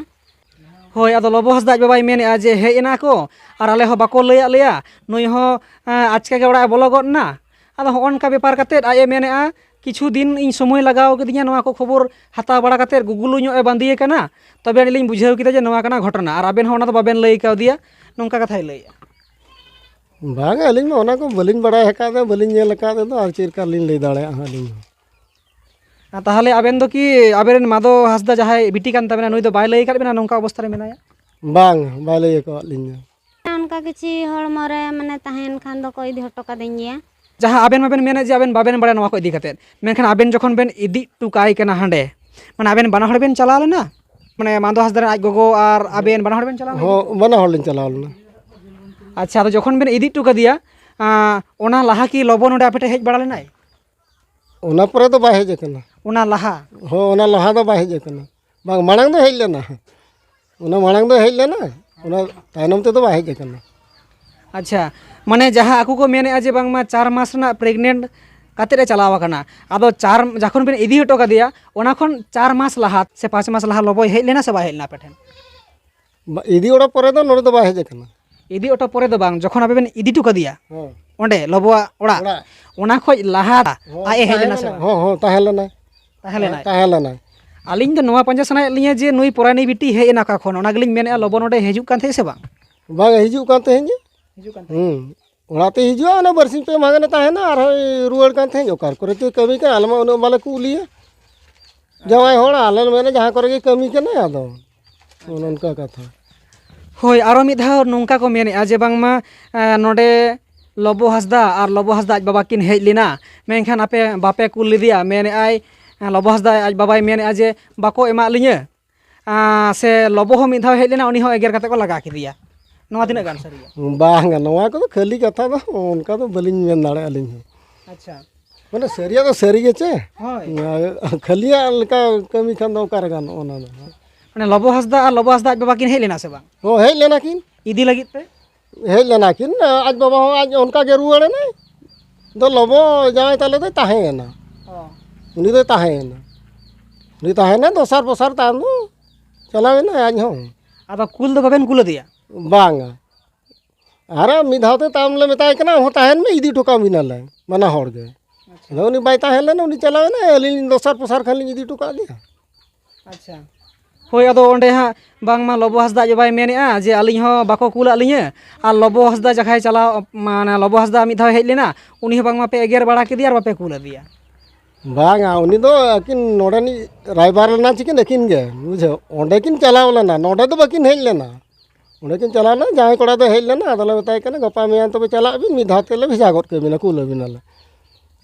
ᱦᱳᱭ, ᱟᱫᱚ ᱞᱚᱵᱚ ᱦᱟᱸᱥᱫᱟ ᱟᱡ ᱵᱟᱵᱟᱭ ᱢᱮᱱᱮᱫᱼᱟ ᱡᱮ ᱦᱮᱡ ᱮᱱᱟ ᱠᱚ ᱟᱨ ᱟᱞᱮ ᱦᱚᱸ ᱵᱟᱠᱚ ᱞᱟᱹᱭᱟᱫ ᱞᱮᱭᱟ, ᱱᱩᱭ ᱦᱚᱸ, ᱮᱸ, ᱟᱪᱠᱟ ᱜᱮ ᱚᱲᱟᱜ ᱮ ᱵᱚᱞᱚ ᱜᱚᱫ ᱮᱱᱟ᱾ ᱟᱫᱚ ᱦᱚᱸᱜᱼᱚ ᱱᱚᱝᱠᱟ ᱵᱮᱯᱟᱨ ᱠᱟᱛᱮᱫ ᱟᱡ ᱮ ᱢᱮᱱᱮᱫᱼᱟ, ᱠᱤᱪᱷᱩ ᱫᱤᱱ ᱤᱧ ᱥᱚᱢᱚᱭ ᱞᱟᱜᱟᱣ ᱠᱟᱫᱤᱧᱟ ᱱᱚᱣᱟ ᱠᱚ ᱠᱷᱚᱵᱚᱨ ᱦᱟᱛᱟᱣ ᱵᱟᱲᱟ ᱠᱟᱛᱮᱫ, ᱜᱩᱜᱩᱞᱩ ᱧᱚᱜ ᱮ ᱵᱟᱸᱫᱤᱭᱮ ᱠᱟᱱᱟ, ᱛᱚᱵᱮ ᱟᱹᱱᱤᱡ ᱞᱤᱧ ᱵᱩᱡᱷᱟᱹᱣ ᱠᱮᱫᱟ ᱡᱮ ᱱᱚᱣᱟ ᱠᱟᱱᱟ ᱜᱷᱚᱴᱚᱱᱟ, ᱟᱨ ᱟᱵᱮᱱ ᱦᱚᱸ ᱚᱱᱟ ᱫᱚ ᱵᱟᱵᱮᱱ ᱞᱟᱹᱭ ᱠᱟᱣᱫᱮᱭᱟ, ᱱᱚᱝᱠᱟ ᱠᱟᱛᱷᱟᱭ ᱞᱟᱹᱭᱮᱫᱼᱟ᱾ ᱵᱟᱝ, ᱟᱹᱞᱤᱧ ᱢᱟ ᱚᱱᱟ ᱠᱚ ᱵᱟᱹᱞᱤᱧ ᱵᱟᱲᱟᱭ ᱟᱠᱟᱫ ᱫᱚ, ᱵᱟᱹᱞᱤᱧ ᱧᱮᱞ ᱟᱠᱟᱫ ᱫᱚ, ᱟᱨ ᱪᱮᱫ ᱞᱮᱠᱟ ᱞᱤᱧ ᱞᱟᱹᱭ ᱫᱟᱲᱮᱭᱟᱜᱼᱟ ᱦᱟᱸᱜ ᱟᱹᱞᱤᱧ ᱦᱚᱸ᱾ ᱟᱨ ᱛᱟᱦᱚᱞᱮ ᱟᱵᱮᱱ ᱫᱚ ᱠᱤ ᱟᱵᱮᱱ ᱨᱮᱱ ᱢᱟᱫᱚ ᱦᱟᱸᱥᱫᱟ ᱡᱟᱦᱟᱸᱭ ᱵᱤᱴᱤ ᱠᱟᱱ ᱛᱟᱵᱮᱱᱟ, ᱱᱩᱭ ᱫᱚ ᱵᱟᱭ ᱞᱟᱹᱭ ᱟᱠᱟᱫ ᱵᱮᱱᱟ ᱱᱚᱝᱠᱟ ᱚᱵᱚᱥᱛᱟ ᱨᱮ ᱢᱮᱱᱟᱭᱟ? ᱵᱟᱝ, ᱵᱟᱭ ᱞᱟᱹᱭ ᱟᱠᱟᱫ ᱞᱤᱧᱟ᱾ ᱚᱱᱠᱟ ᱠᱤᱪᱷᱤ ᱦᱚᱲᱢᱚ ᱨᱮ ᱢᱟᱱᱮ ᱛᱟᱦᱮᱱ ᱠᱷᱟᱱ ᱫᱚᱠᱚ ᱤᱫᱤ ᱦᱚᱴᱚ ᱠᱟᱹᱫᱤᱧ ᱜᱮᱭᱟ᱾ ᱡᱟᱦᱟᱸ ᱟᱵᱮᱱ ᱢᱟᱵᱮᱱ ᱢᱮᱱᱮᱫ ᱡᱮ ᱟᱵᱮᱱ ᱵᱟᱵᱮᱱ ᱵᱟᱲᱟᱭᱟ ᱱᱚᱣᱟ ᱠᱚ ᱤᱫᱤ ᱠᱟᱛᱮᱫ, ᱢᱮᱱᱠᱷᱟᱱ ᱟᱵᱮᱱ ᱡᱚᱠᱷᱚᱱ ᱵᱮᱱ ᱤᱫᱤ ᱦᱚᱴᱚ ᱠᱟᱭ ᱠᱟᱱᱟ ᱦᱟᱸᱰᱮ, ᱢᱟᱱᱮ ᱟᱵᱮᱱ ᱵᱟᱱᱟ ᱦᱚᱲ ᱵᱮᱱ ᱪᱟᱞᱟᱣ ᱞᱮᱱᱟ? ᱢᱟᱱᱮ ᱢᱟᱫᱚ ᱦᱟᱸᱥᱫᱟ ᱨᱮᱱ ᱟᱡ ᱜᱚᱜᱚ ᱟᱨ ᱟᱵᱮᱱ ᱵᱟᱱᱟ ᱦᱚᱲ ᱵᱮᱱ ᱪᱟᱞᱟᱣ ᱞᱮᱱᱟ? ᱦᱚᱸ, ᱵᱟᱱᱟ ᱦᱚᱲ ᱞᱤᱧ ᱪᱟᱞᱟᱣ ᱞᱮᱱᱟ᱾ ᱟᱪᱪᱷᱟ, ᱟᱫᱚ ᱡᱚᱠᱷᱚᱱ ᱵᱮᱱ ᱤᱫᱤ ᱦᱚᱴᱚ ᱠᱟᱫᱮᱭᱟ, ᱟᱸ, ᱚᱱᱟ ᱞᱟᱦᱟ ᱠᱤ ᱞᱚᱵᱚ ᱱᱚᱰᱮ ᱟᱯᱮ ᱴᱷᱮᱱ ᱦᱮᱡ ᱵᱟᱲᱟ ᱞᱮᱱᱟᱭ? ᱚᱱᱟ ᱯᱚᱨᱮ ᱫᱚ ᱵᱟᱭ ᱦᱮᱡ ᱟᱠᱟᱱᱟ᱾ ᱚᱱᱟ ᱞᱟᱦᱟ? ᱦᱚᱸ, ᱚᱱᱟ ᱞᱟᱦᱟ ᱫᱚ ᱵᱟᱭ ᱦᱮᱡ ᱟᱠᱟᱱᱟ᱾ ᱵᱟᱝ, ᱢᱟᱲᱟᱝ ᱫᱚ ᱦᱮᱡ ᱞᱮᱱᱟ, ᱚᱱᱟ ᱢᱟᱲᱟᱝ ᱫᱚ ᱦᱮᱡ ᱞᱮᱱᱟ, ᱚᱱᱟ ᱛᱟᱭᱱᱚᱢ ᱛᱮᱫᱚ ᱵᱟᱭ ᱦᱮᱡ ᱟᱠᱟᱱᱟ᱾ ᱟᱪᱪᱷᱟ, ᱢᱟᱱᱮ ᱡᱟᱦᱟᱸ ᱟᱠᱚ ᱠᱚ ᱢᱮᱱᱮᱫᱼᱟ ᱡᱮ ᱵᱟᱝᱢᱟ ᱪᱟᱨ ᱢᱟᱥ ᱨᱮᱱᱟᱜ pregnant ᱠᱟᱛᱮᱫ ᱮ ᱪᱟᱞᱟᱣ ᱟᱠᱟᱱᱟ, ᱟᱫᱚ ᱪᱟᱨ, ᱡᱚᱠᱷᱚᱱ ᱵᱮᱱ ᱤᱫᱤ ᱦᱚᱴᱚ ᱠᱟᱫᱮᱭᱟ, ᱚᱱᱟ ᱠᱷᱚᱱ ᱪᱟᱨ ᱢᱟᱥ ᱞᱟᱦᱟ ᱥᱮ ᱯᱟᱸᱪ ᱢᱟᱥ ᱞᱟᱦᱟ ᱞᱚᱵᱚᱭ ᱦᱮᱡ ᱞᱮᱱᱟ ᱥᱮ ᱵᱟᱭ ᱦᱮᱡ ᱞᱮᱱᱟ ᱟᱯᱮ ᱴᱷᱮᱱ? ᱵᱟ-, ᱤᱫᱤ ᱚᱲᱟᱜ ᱯᱚᱨᱮ ᱫᱚ ᱱᱚᱰᱮ ᱫᱚ ᱵᱟᱭ ᱦᱮᱡ ᱟᱠᱟᱱᱟ᱾ ᱤᱫᱤ ᱚᱴᱚ ᱯᱚᱨᱮ ᱫᱚ ᱵᱟᱝ, ᱡᱚᱠᱷᱚᱱ ᱟᱯᱮ ᱵᱮᱱ ᱤᱫᱤ ᱦᱚᱴᱚ ᱠᱟᱫᱮᱭᱟ ᱦᱮᱸ᱾ ᱚᱸᱰᱮ ᱞᱚᱵᱚᱣᱟᱜ ᱚᱲᱟᱜ, ᱚᱲᱟᱜ᱾ ᱚᱱᱟ ᱠᱷᱚᱡ ᱞᱟᱦᱟ ᱦᱚᱸ, ᱟᱡ ᱮ ᱦᱮᱡ ᱞᱮᱱᱟ ᱛᱟᱦᱮᱸ ᱥᱮ ᱞᱮᱱᱟ, ᱵᱟᱝ? ᱦᱚᱸ, ᱦᱚᱸ, ᱛᱟᱦᱮᱸ ᱞᱮᱱᱟᱭ᱾ ᱛᱟᱦᱮᱸ ᱞᱮᱱᱟᱭ᱾ ᱦᱮᱸ, ᱛᱟᱦᱮᱸ ᱞᱮᱱᱟᱭ᱾ ᱟᱹᱞᱤᱧ ᱫᱚ ᱱᱚᱣᱟ ᱯᱟᱸᱡᱟ ᱥᱟᱱᱟᱭᱮᱫ ᱞᱤᱧᱟ ᱡᱮ ᱱᱩᱭ ᱯᱚᱨᱟᱭᱱᱤ ᱵᱤᱴᱤ ᱦᱮᱡ ᱮᱱᱟ ᱚᱠᱟ ᱠᱷᱚᱱ, ᱚᱱᱟ ᱜᱮᱞᱤᱧ ᱢᱮᱱᱮᱫᱼᱟ, ᱞᱚᱵᱚ ᱱᱚᱰᱮ ᱦᱤᱡᱩᱜ ᱠᱟᱱ ᱛᱟᱦᱮᱸᱫ ᱥᱮ ᱵᱟᱝ? ᱵᱟᱝ, ᱦᱤᱡᱩᱜ ᱠᱟᱱ ᱛᱟᱦᱮᱸᱫ ᱜᱮ᱾ ᱦᱤᱡᱩᱜ ᱠᱟᱱ ᱛᱟᱦᱮᱸᱫ? ᱦᱩᱸ᱾ ᱚᱲᱟᱜ ᱛᱮ ᱦᱤᱡᱩᱜᱼᱟ, ᱚᱱᱟ ᱵᱟᱨᱥᱤᱧ ᱯᱮ ᱢᱟᱦᱟ ᱜᱟᱱᱮ ᱛᱟᱦᱮᱱᱟ, ᱟᱨᱦᱚᱸᱭ ᱨᱩᱣᱟᱹᱲ ᱠᱟᱱ ᱛᱟᱦᱮᱸᱫ᱾ ᱚᱠᱟ ᱠᱚᱨᱮ ᱪᱚᱭ ᱠᱟᱹᱢᱤ ᱠᱟᱱᱟ, ᱟᱞᱮ ᱢᱟ ᱩᱱᱟᱹᱜ ᱵᱟᱞᱮ ᱠᱩᱞᱤᱭᱟ᱾ ᱡᱟᱶᱟᱭ ᱦᱚᱲ, ᱟᱞᱮ ᱞᱮ ᱢᱮᱱᱟ ᱡᱟᱦᱟᱸ ᱠᱚᱨᱮ ᱜᱮ ᱠᱟᱹᱢᱤ ᱠᱟᱱᱟᱭ, ᱟᱫᱚ ᱚᱱᱮ ᱚᱱᱠᱟ ᱠᱟᱛᱷᱟ᱾ ᱦᱳᱭ, ᱟᱨᱚ ᱢᱤᱫ ᱫᱷᱟᱣ ᱱᱚᱝᱠᱟ ᱠᱚ ᱢᱮᱱᱮᱫᱼᱟ ᱡᱮ ᱵᱟᱝᱢᱟ, ᱮᱸ, ᱱᱚᱰᱮ ᱞᱚᱵᱚ ᱦᱟᱸᱥᱫᱟ ᱟᱨ ᱞᱚᱵᱚ ᱦᱟᱸᱥᱫᱟ ᱟᱡ ᱵᱟᱵᱟ ᱠᱤᱱ ᱦᱮᱡ ᱞᱮᱱᱟ, ᱢᱮᱱᱠᱷᱟᱱ ᱟᱯᱮ ᱵᱟᱯᱮ ᱠᱩᱞ ᱞᱮᱫᱮᱭᱟ᱾ ᱢᱮᱱᱮᱫᱼᱟᱭ, ᱮᱸ, ᱞᱚᱵᱚ ᱦᱟᱸᱥᱫᱟ ᱟᱡ ᱵᱟᱵᱟᱭ ᱢᱮᱱᱮᱫᱼᱟ ᱡᱮ ᱵᱟᱠᱚ ᱮᱢᱟᱜ ᱞᱤᱧᱟᱹ᱾ ᱟᱸ, ᱥᱮ ᱞᱚᱵᱚ ᱦᱚᱸ ᱢᱤᱫ ᱫᱷᱟᱣ ᱦᱮᱡ ᱞᱮᱱᱟ, ᱩᱱᱤ ᱦᱚᱸ ᱮᱜᱮᱨ ᱠᱟᱛᱮ ᱠᱚ ᱞᱟᱜᱟ ᱠᱮᱫᱮᱭᱟ᱾ ᱱᱚᱣᱟ ᱛᱤᱱᱟᱹᱜ ᱜᱟᱱ ᱥᱟᱹᱨᱤᱭᱟ? ᱵᱟᱝᱟ, ᱱᱚᱣᱟ ᱠᱚᱫᱚ ᱠᱷᱟᱹᱞᱤ ᱠᱟᱛᱷᱟ ᱫᱚ, ᱚᱱᱠᱟ ᱫᱚ ᱵᱟᱹᱞᱤᱧ ᱢᱮᱱ ᱫᱟᱲᱮᱭᱟᱜᱼᱟ ᱟᱹᱞᱤᱧ ᱦᱚᱸ᱾ ᱟᱪᱪᱷᱟ᱾ ᱢᱟᱱᱮ ᱥᱟᱹᱨᱤᱭᱟᱜ ᱫᱚ ᱥᱟᱹᱨᱤ ᱜᱮᱪᱮ᱾ ᱦᱳᱭ᱾ ᱠᱷᱟᱹᱞᱤᱭᱟᱜ ᱞᱮᱠᱟ ᱠᱟᱹᱢᱤ ᱠᱷᱟᱱ ᱫᱚ ᱚᱠᱟᱨᱮ ᱜᱟᱱᱚᱜᱼᱟ ᱚᱱᱟ ᱫᱚ? ᱢᱟᱱᱮ ᱞᱚᱵᱚ ᱦᱟᱸᱥᱫᱟ ᱟᱨ ᱞᱚᱵᱚ ᱦᱟᱸᱥᱫᱟ ᱟᱡ ᱵᱟᱵᱟ ᱠᱤᱱ ᱦᱮᱡ ᱞᱮᱱᱟ ᱥᱮ ᱵᱟᱝ? ᱦᱚᱸ, ᱦᱮᱡ ᱞᱮᱱᱟ ᱠᱤᱱ᱾ ᱤᱫᱤ ᱞᱟᱹᱜᱤᱫ ᱛᱮ? ᱦᱮᱡ ᱞᱮᱱᱟ ᱠᱤᱱ, ᱟᱡ ᱵᱟᱵᱟ ᱦᱚᱸ ᱟᱡ ᱚᱱᱠᱟ ᱜᱮ ᱨᱩᱣᱟᱹᱲ ᱮᱱᱟᱭ᱾ ᱫᱚ ᱞᱚᱵᱚ ᱡᱟᱶᱟᱭ ᱛᱟᱞᱮ ᱫᱚᱭ ᱛᱟᱦᱮᱸᱭᱮᱱᱟ᱾ ᱚ᱾ ᱩᱱᱤ ᱫᱚᱭ ᱛᱟᱦᱮᱸᱭᱮᱱᱟ᱾ ᱩᱱᱤ ᱛᱟᱦᱮᱸᱭᱮᱱᱟ, ᱫᱚᱥᱟᱨ ᱯᱚᱥᱟᱨ ᱛᱟᱭᱚᱢ ᱫᱚ ᱪᱟᱞᱟᱣ ᱮᱱᱟᱭ ᱟᱡ ᱦᱚᱸ᱾ ᱟᱫᱚ ᱠᱩᱞ ᱫᱚ ᱵᱟᱵᱮᱱ ᱠᱩᱞ ᱟᱫᱮᱭᱟ? ᱵᱟᱝᱟ᱾ ᱟᱨ ᱢᱤᱫ ᱫᱷᱟᱣ ᱛᱮ ᱛᱟᱭᱚᱢ ᱞᱮ ᱢᱮᱛᱟᱭ ᱠᱟᱱᱟ, "ᱦᱚᱸ ᱛᱟᱦᱮᱱ ᱢᱮ, ᱤᱫᱤ ᱦᱚᱴᱚ ᱠᱟᱢ ᱜᱮᱱᱟᱞᱮ ᱵᱟᱱᱟ ᱦᱚᱲ ᱜᱮ᱾" ᱟᱪᱪᱷᱟ᱾ ᱟᱫᱚ ᱩᱱᱤ ᱵᱟᱭ ᱛᱟᱦᱮᱸ ᱞᱮᱱᱟ, ᱩᱱᱤ ᱪᱟᱞᱟᱣ ᱮᱱᱟᱭ, ᱟᱹᱞᱤᱧ ᱫᱚᱥᱟᱨ ᱯᱚᱥᱟᱨ ᱠᱷᱟᱱ ᱞᱤᱧ ᱤᱫᱤ ᱦᱚᱴᱚ ᱠᱟᱜ ᱫᱮᱭᱟ᱾ ᱟᱪᱪᱷᱟ᱾ ᱦᱳᱭ, ᱟᱫᱚ ᱚᱸᱰᱮ ᱦᱟᱸᱜ ᱵᱟᱝᱢᱟ ᱞᱚᱵᱚ ᱦᱟᱸᱥᱫᱟ ᱟᱡ ᱵᱟᱵᱟᱭ ᱢᱮᱱᱮᱫᱼᱟ ᱡᱮ ᱟᱹᱞᱤᱧ ᱦᱚᱸ ᱵᱟᱠᱚ ᱠᱩᱞᱟᱜ ᱞᱤᱧᱟᱹ, ᱟᱨ ᱞᱚᱵᱚ ᱦᱟᱸᱥᱫᱟ ᱡᱟᱦᱟᱸᱭ ᱪᱟᱞᱟᱣ, ᱢᱟᱱᱮ ᱞᱚᱵᱚ ᱦᱟᱸᱥᱫᱟ ᱢᱤᱫ ᱫᱷᱟᱣ ᱦᱮᱡ ᱞᱮᱱᱟ, ᱩᱱᱤ ᱦᱚᱸ ᱵᱟᱝᱢᱟ ᱯᱮ ᱮᱜᱮᱨ ᱵᱟᱲᱟ ᱠᱮᱫᱮᱭᱟ ᱟᱨ ᱵᱟᱯᱮ ᱠᱩᱞ ᱟᱫᱮᱭᱟ᱾ ᱵᱟᱝᱟ, ᱩᱱᱤ ᱫᱚ ᱟᱹᱠᱤᱱ ᱱᱚᱰᱮᱱᱤᱡ ᱨᱟᱭᱵᱟᱨ ᱞᱮᱱᱟ ᱪᱤᱠᱤᱱ ᱟᱹᱠᱤᱱ ᱜᱮ, ᱵᱩᱡᱷᱟᱹᱣ᱾ ᱚᱸᱰᱮ ᱠᱤᱱ ᱪᱟᱞᱟᱣ ᱞᱮᱱᱟ, ᱱᱚᱰᱮ ᱫᱚ ᱵᱟᱹᱠᱤᱱ ᱦᱮᱡ ᱞᱮᱱᱟ᱾ ᱚᱸᱰᱮ ᱠᱤᱱ ᱪᱟᱞᱟᱣ ᱞᱮᱱᱟ, ᱡᱟᱦᱟᱸᱭ ᱠᱚᱲᱟ ᱫᱚᱭ ᱦᱮᱡ ᱞᱮᱱᱟ, ᱟᱫᱚ ᱞᱮ ᱢᱮᱛᱟᱭ ᱠᱟᱱᱟ, "ᱜᱟᱯᱟ ᱢᱮᱭᱟᱝ ᱛᱚᱵᱮ ᱪᱟᱞᱟᱜ ᱵᱤᱱ, ᱢᱤᱫ ᱫᱷᱟᱣ ᱛᱮᱞᱮ ᱵᱷᱮᱡᱟ ᱜᱚᱫ ᱠᱟᱹᱵᱤᱱᱟ, ᱠᱩᱞ ᱟᱹᱵᱤᱱᱟᱞᱮ᱾"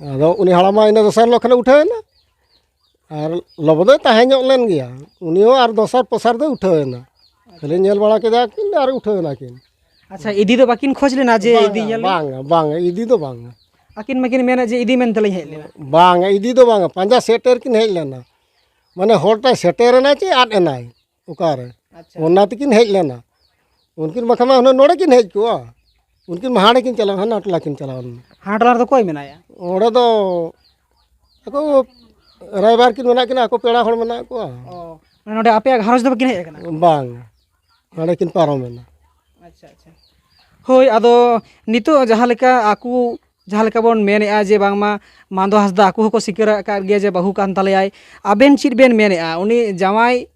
ᱟᱫᱚ ᱩᱱᱤ ᱦᱟᱲᱟᱢ ᱢᱟ ᱤᱱᱟᱹ ᱫᱚᱥᱟᱨ ᱦᱤᱞᱳᱜ ᱠᱷᱚᱱᱮ ᱩᱴᱷᱟᱹᱣ ᱮᱱᱟ᱾ ᱟᱨ ᱞᱚᱵᱚ ᱫᱚᱭ ᱛᱟᱦᱮᱸ ᱧᱚᱜ ᱞᱮᱱ ᱜᱮᱭᱟ, ᱩᱱᱤ ᱦᱚᱸ ᱟᱨ ᱫᱚᱥᱟᱨ ᱯᱚᱥᱟᱨ ᱫᱚᱭ ᱩᱴᱷᱟᱹᱣ ᱮᱱᱟ᱾ ᱠᱷᱟᱹᱞᱤ ᱧᱮᱞ ᱵᱟᱲᱟ ᱠᱮᱫᱟ ᱠᱤᱱ ᱟᱨ ᱩᱴᱷᱟᱹᱣ ᱮᱱᱟ ᱠᱤᱱ᱾ ᱟᱪᱪᱷᱟ, ᱤᱫᱤ ᱫᱚ ᱵᱟᱹᱠᱤᱱ ᱠᱷᱚᱡᱽ ᱞᱮᱱᱟ ᱡᱮ ᱵᱟᱝᱟ, ᱤᱫᱤ ᱧᱮᱞ? ᱵᱟᱝᱟ, ᱵᱟᱝᱟ, ᱤᱫᱤ ᱫᱚ ᱵᱟᱝᱟ᱾ ᱟᱹᱠᱤᱱ ᱢᱟᱹᱠᱤᱱ ᱢᱮᱱᱮᱫ ᱡᱮ ᱤᱫᱤ ᱢᱮᱱᱛᱮ ᱞᱤᱧ ᱦᱮᱡ ᱞᱮᱱᱟ᱾ ᱵᱟᱝᱟ, ᱤᱫᱤ ᱫᱚ ᱵᱟᱝᱟ, ᱯᱟᱸᱡᱟ ᱥᱮᱴᱮᱨ ᱠᱤᱱ ᱦᱮᱡ ᱞᱮᱱᱟ᱾ ᱢᱟᱱᱮ ᱦᱚᱨ ᱛᱮ ᱥᱮᱴᱮᱨ ᱮᱱᱟ ᱪᱮ ᱟᱫ ᱮᱱᱟᱭ ᱚᱠᱟᱨᱮ? ᱟᱪᱪᱷᱟ᱾ ᱚᱱᱟ ᱛᱮᱠᱤᱱ ᱦᱮᱡ ᱞᱮᱱᱟ᱾ ᱩᱱᱠᱤᱱ ᱵᱟᱠᱷᱟᱱ ᱢᱟ ᱦᱩᱱᱟᱹᱝ ᱱᱚᱰᱮ ᱠᱤᱱ ᱦᱮᱡ ᱠᱚᱜᱼᱟ᱾ ᱩᱱᱠᱤᱱ ᱢᱟ ᱦᱟᱸᱰᱮ ᱠᱤᱱ ᱪᱟᱞᱟᱣ, ᱦᱟᱱᱟ ᱴᱚᱞᱟ ᱠᱤᱱ ᱪᱟᱞᱟᱣ ᱞᱮᱱᱟ᱾ ᱦᱟᱸᱰᱮ ᱴᱚᱞᱟ ᱨᱮᱫᱚ ᱚᱠᱚᱭ ᱢᱮᱱᱟᱭᱟ? ᱚᱸᱰᱮ ᱫᱚ ᱟᱠᱚ ᱨᱟᱭᱵᱟᱨ ᱠᱤᱱ ᱢᱮᱱᱟᱜ ᱠᱤᱱᱟ, ᱟᱠᱚ ᱯᱮᱲᱟ ᱦᱚᱲ ᱢᱮᱱᱟᱜ ᱠᱚᱣᱟ᱾ ᱚ, ᱢᱟᱱᱮ ᱱᱚᱰᱮ ᱟᱯᱮᱭᱟᱜ ᱜᱷᱟᱨᱚᱸᱡᱽ ᱫᱚ ᱵᱟᱹᱠᱤᱱ ᱦᱮᱡ ᱟᱠᱟᱱᱟ? ᱵᱟᱝ, ᱦᱟᱸᱰᱮ ᱠᱤᱱ ᱯᱟᱨᱚᱢᱮᱱᱟ᱾ ᱟᱪᱪᱷᱟ, ᱟᱪᱪᱷᱟ᱾ ᱦᱳᱭ, ᱟᱫᱚ ᱱᱤᱛᱚᱜ ᱡᱟᱦᱟᱸ ᱞᱮᱠᱟ ᱟᱠᱚ, ᱡᱟᱦᱟᱸ ᱞᱮᱠᱟ ᱵᱚᱱ ᱢᱮᱱᱮᱫᱼᱟ ᱡᱮ ᱵᱟᱝᱢᱟ ᱢᱟᱱᱫᱚ ᱦᱟᱸᱥᱫᱟ ᱟᱠᱚ ᱦᱚᱸᱠᱚ ᱥᱤᱠᱟᱹᱨ ᱟᱠᱟᱫ ᱜᱮᱭᱟ ᱡᱮ ᱵᱟᱹᱦᱩ ᱠᱟᱱ ᱛᱟᱞᱮᱭᱟᱭ, ᱟᱵᱮᱱ ᱪᱮᱫ ᱵᱮᱱ ᱢᱮᱱᱮᱫᱼᱟ? ᱩᱱᱤ ᱡᱟᱶᱟᱭ,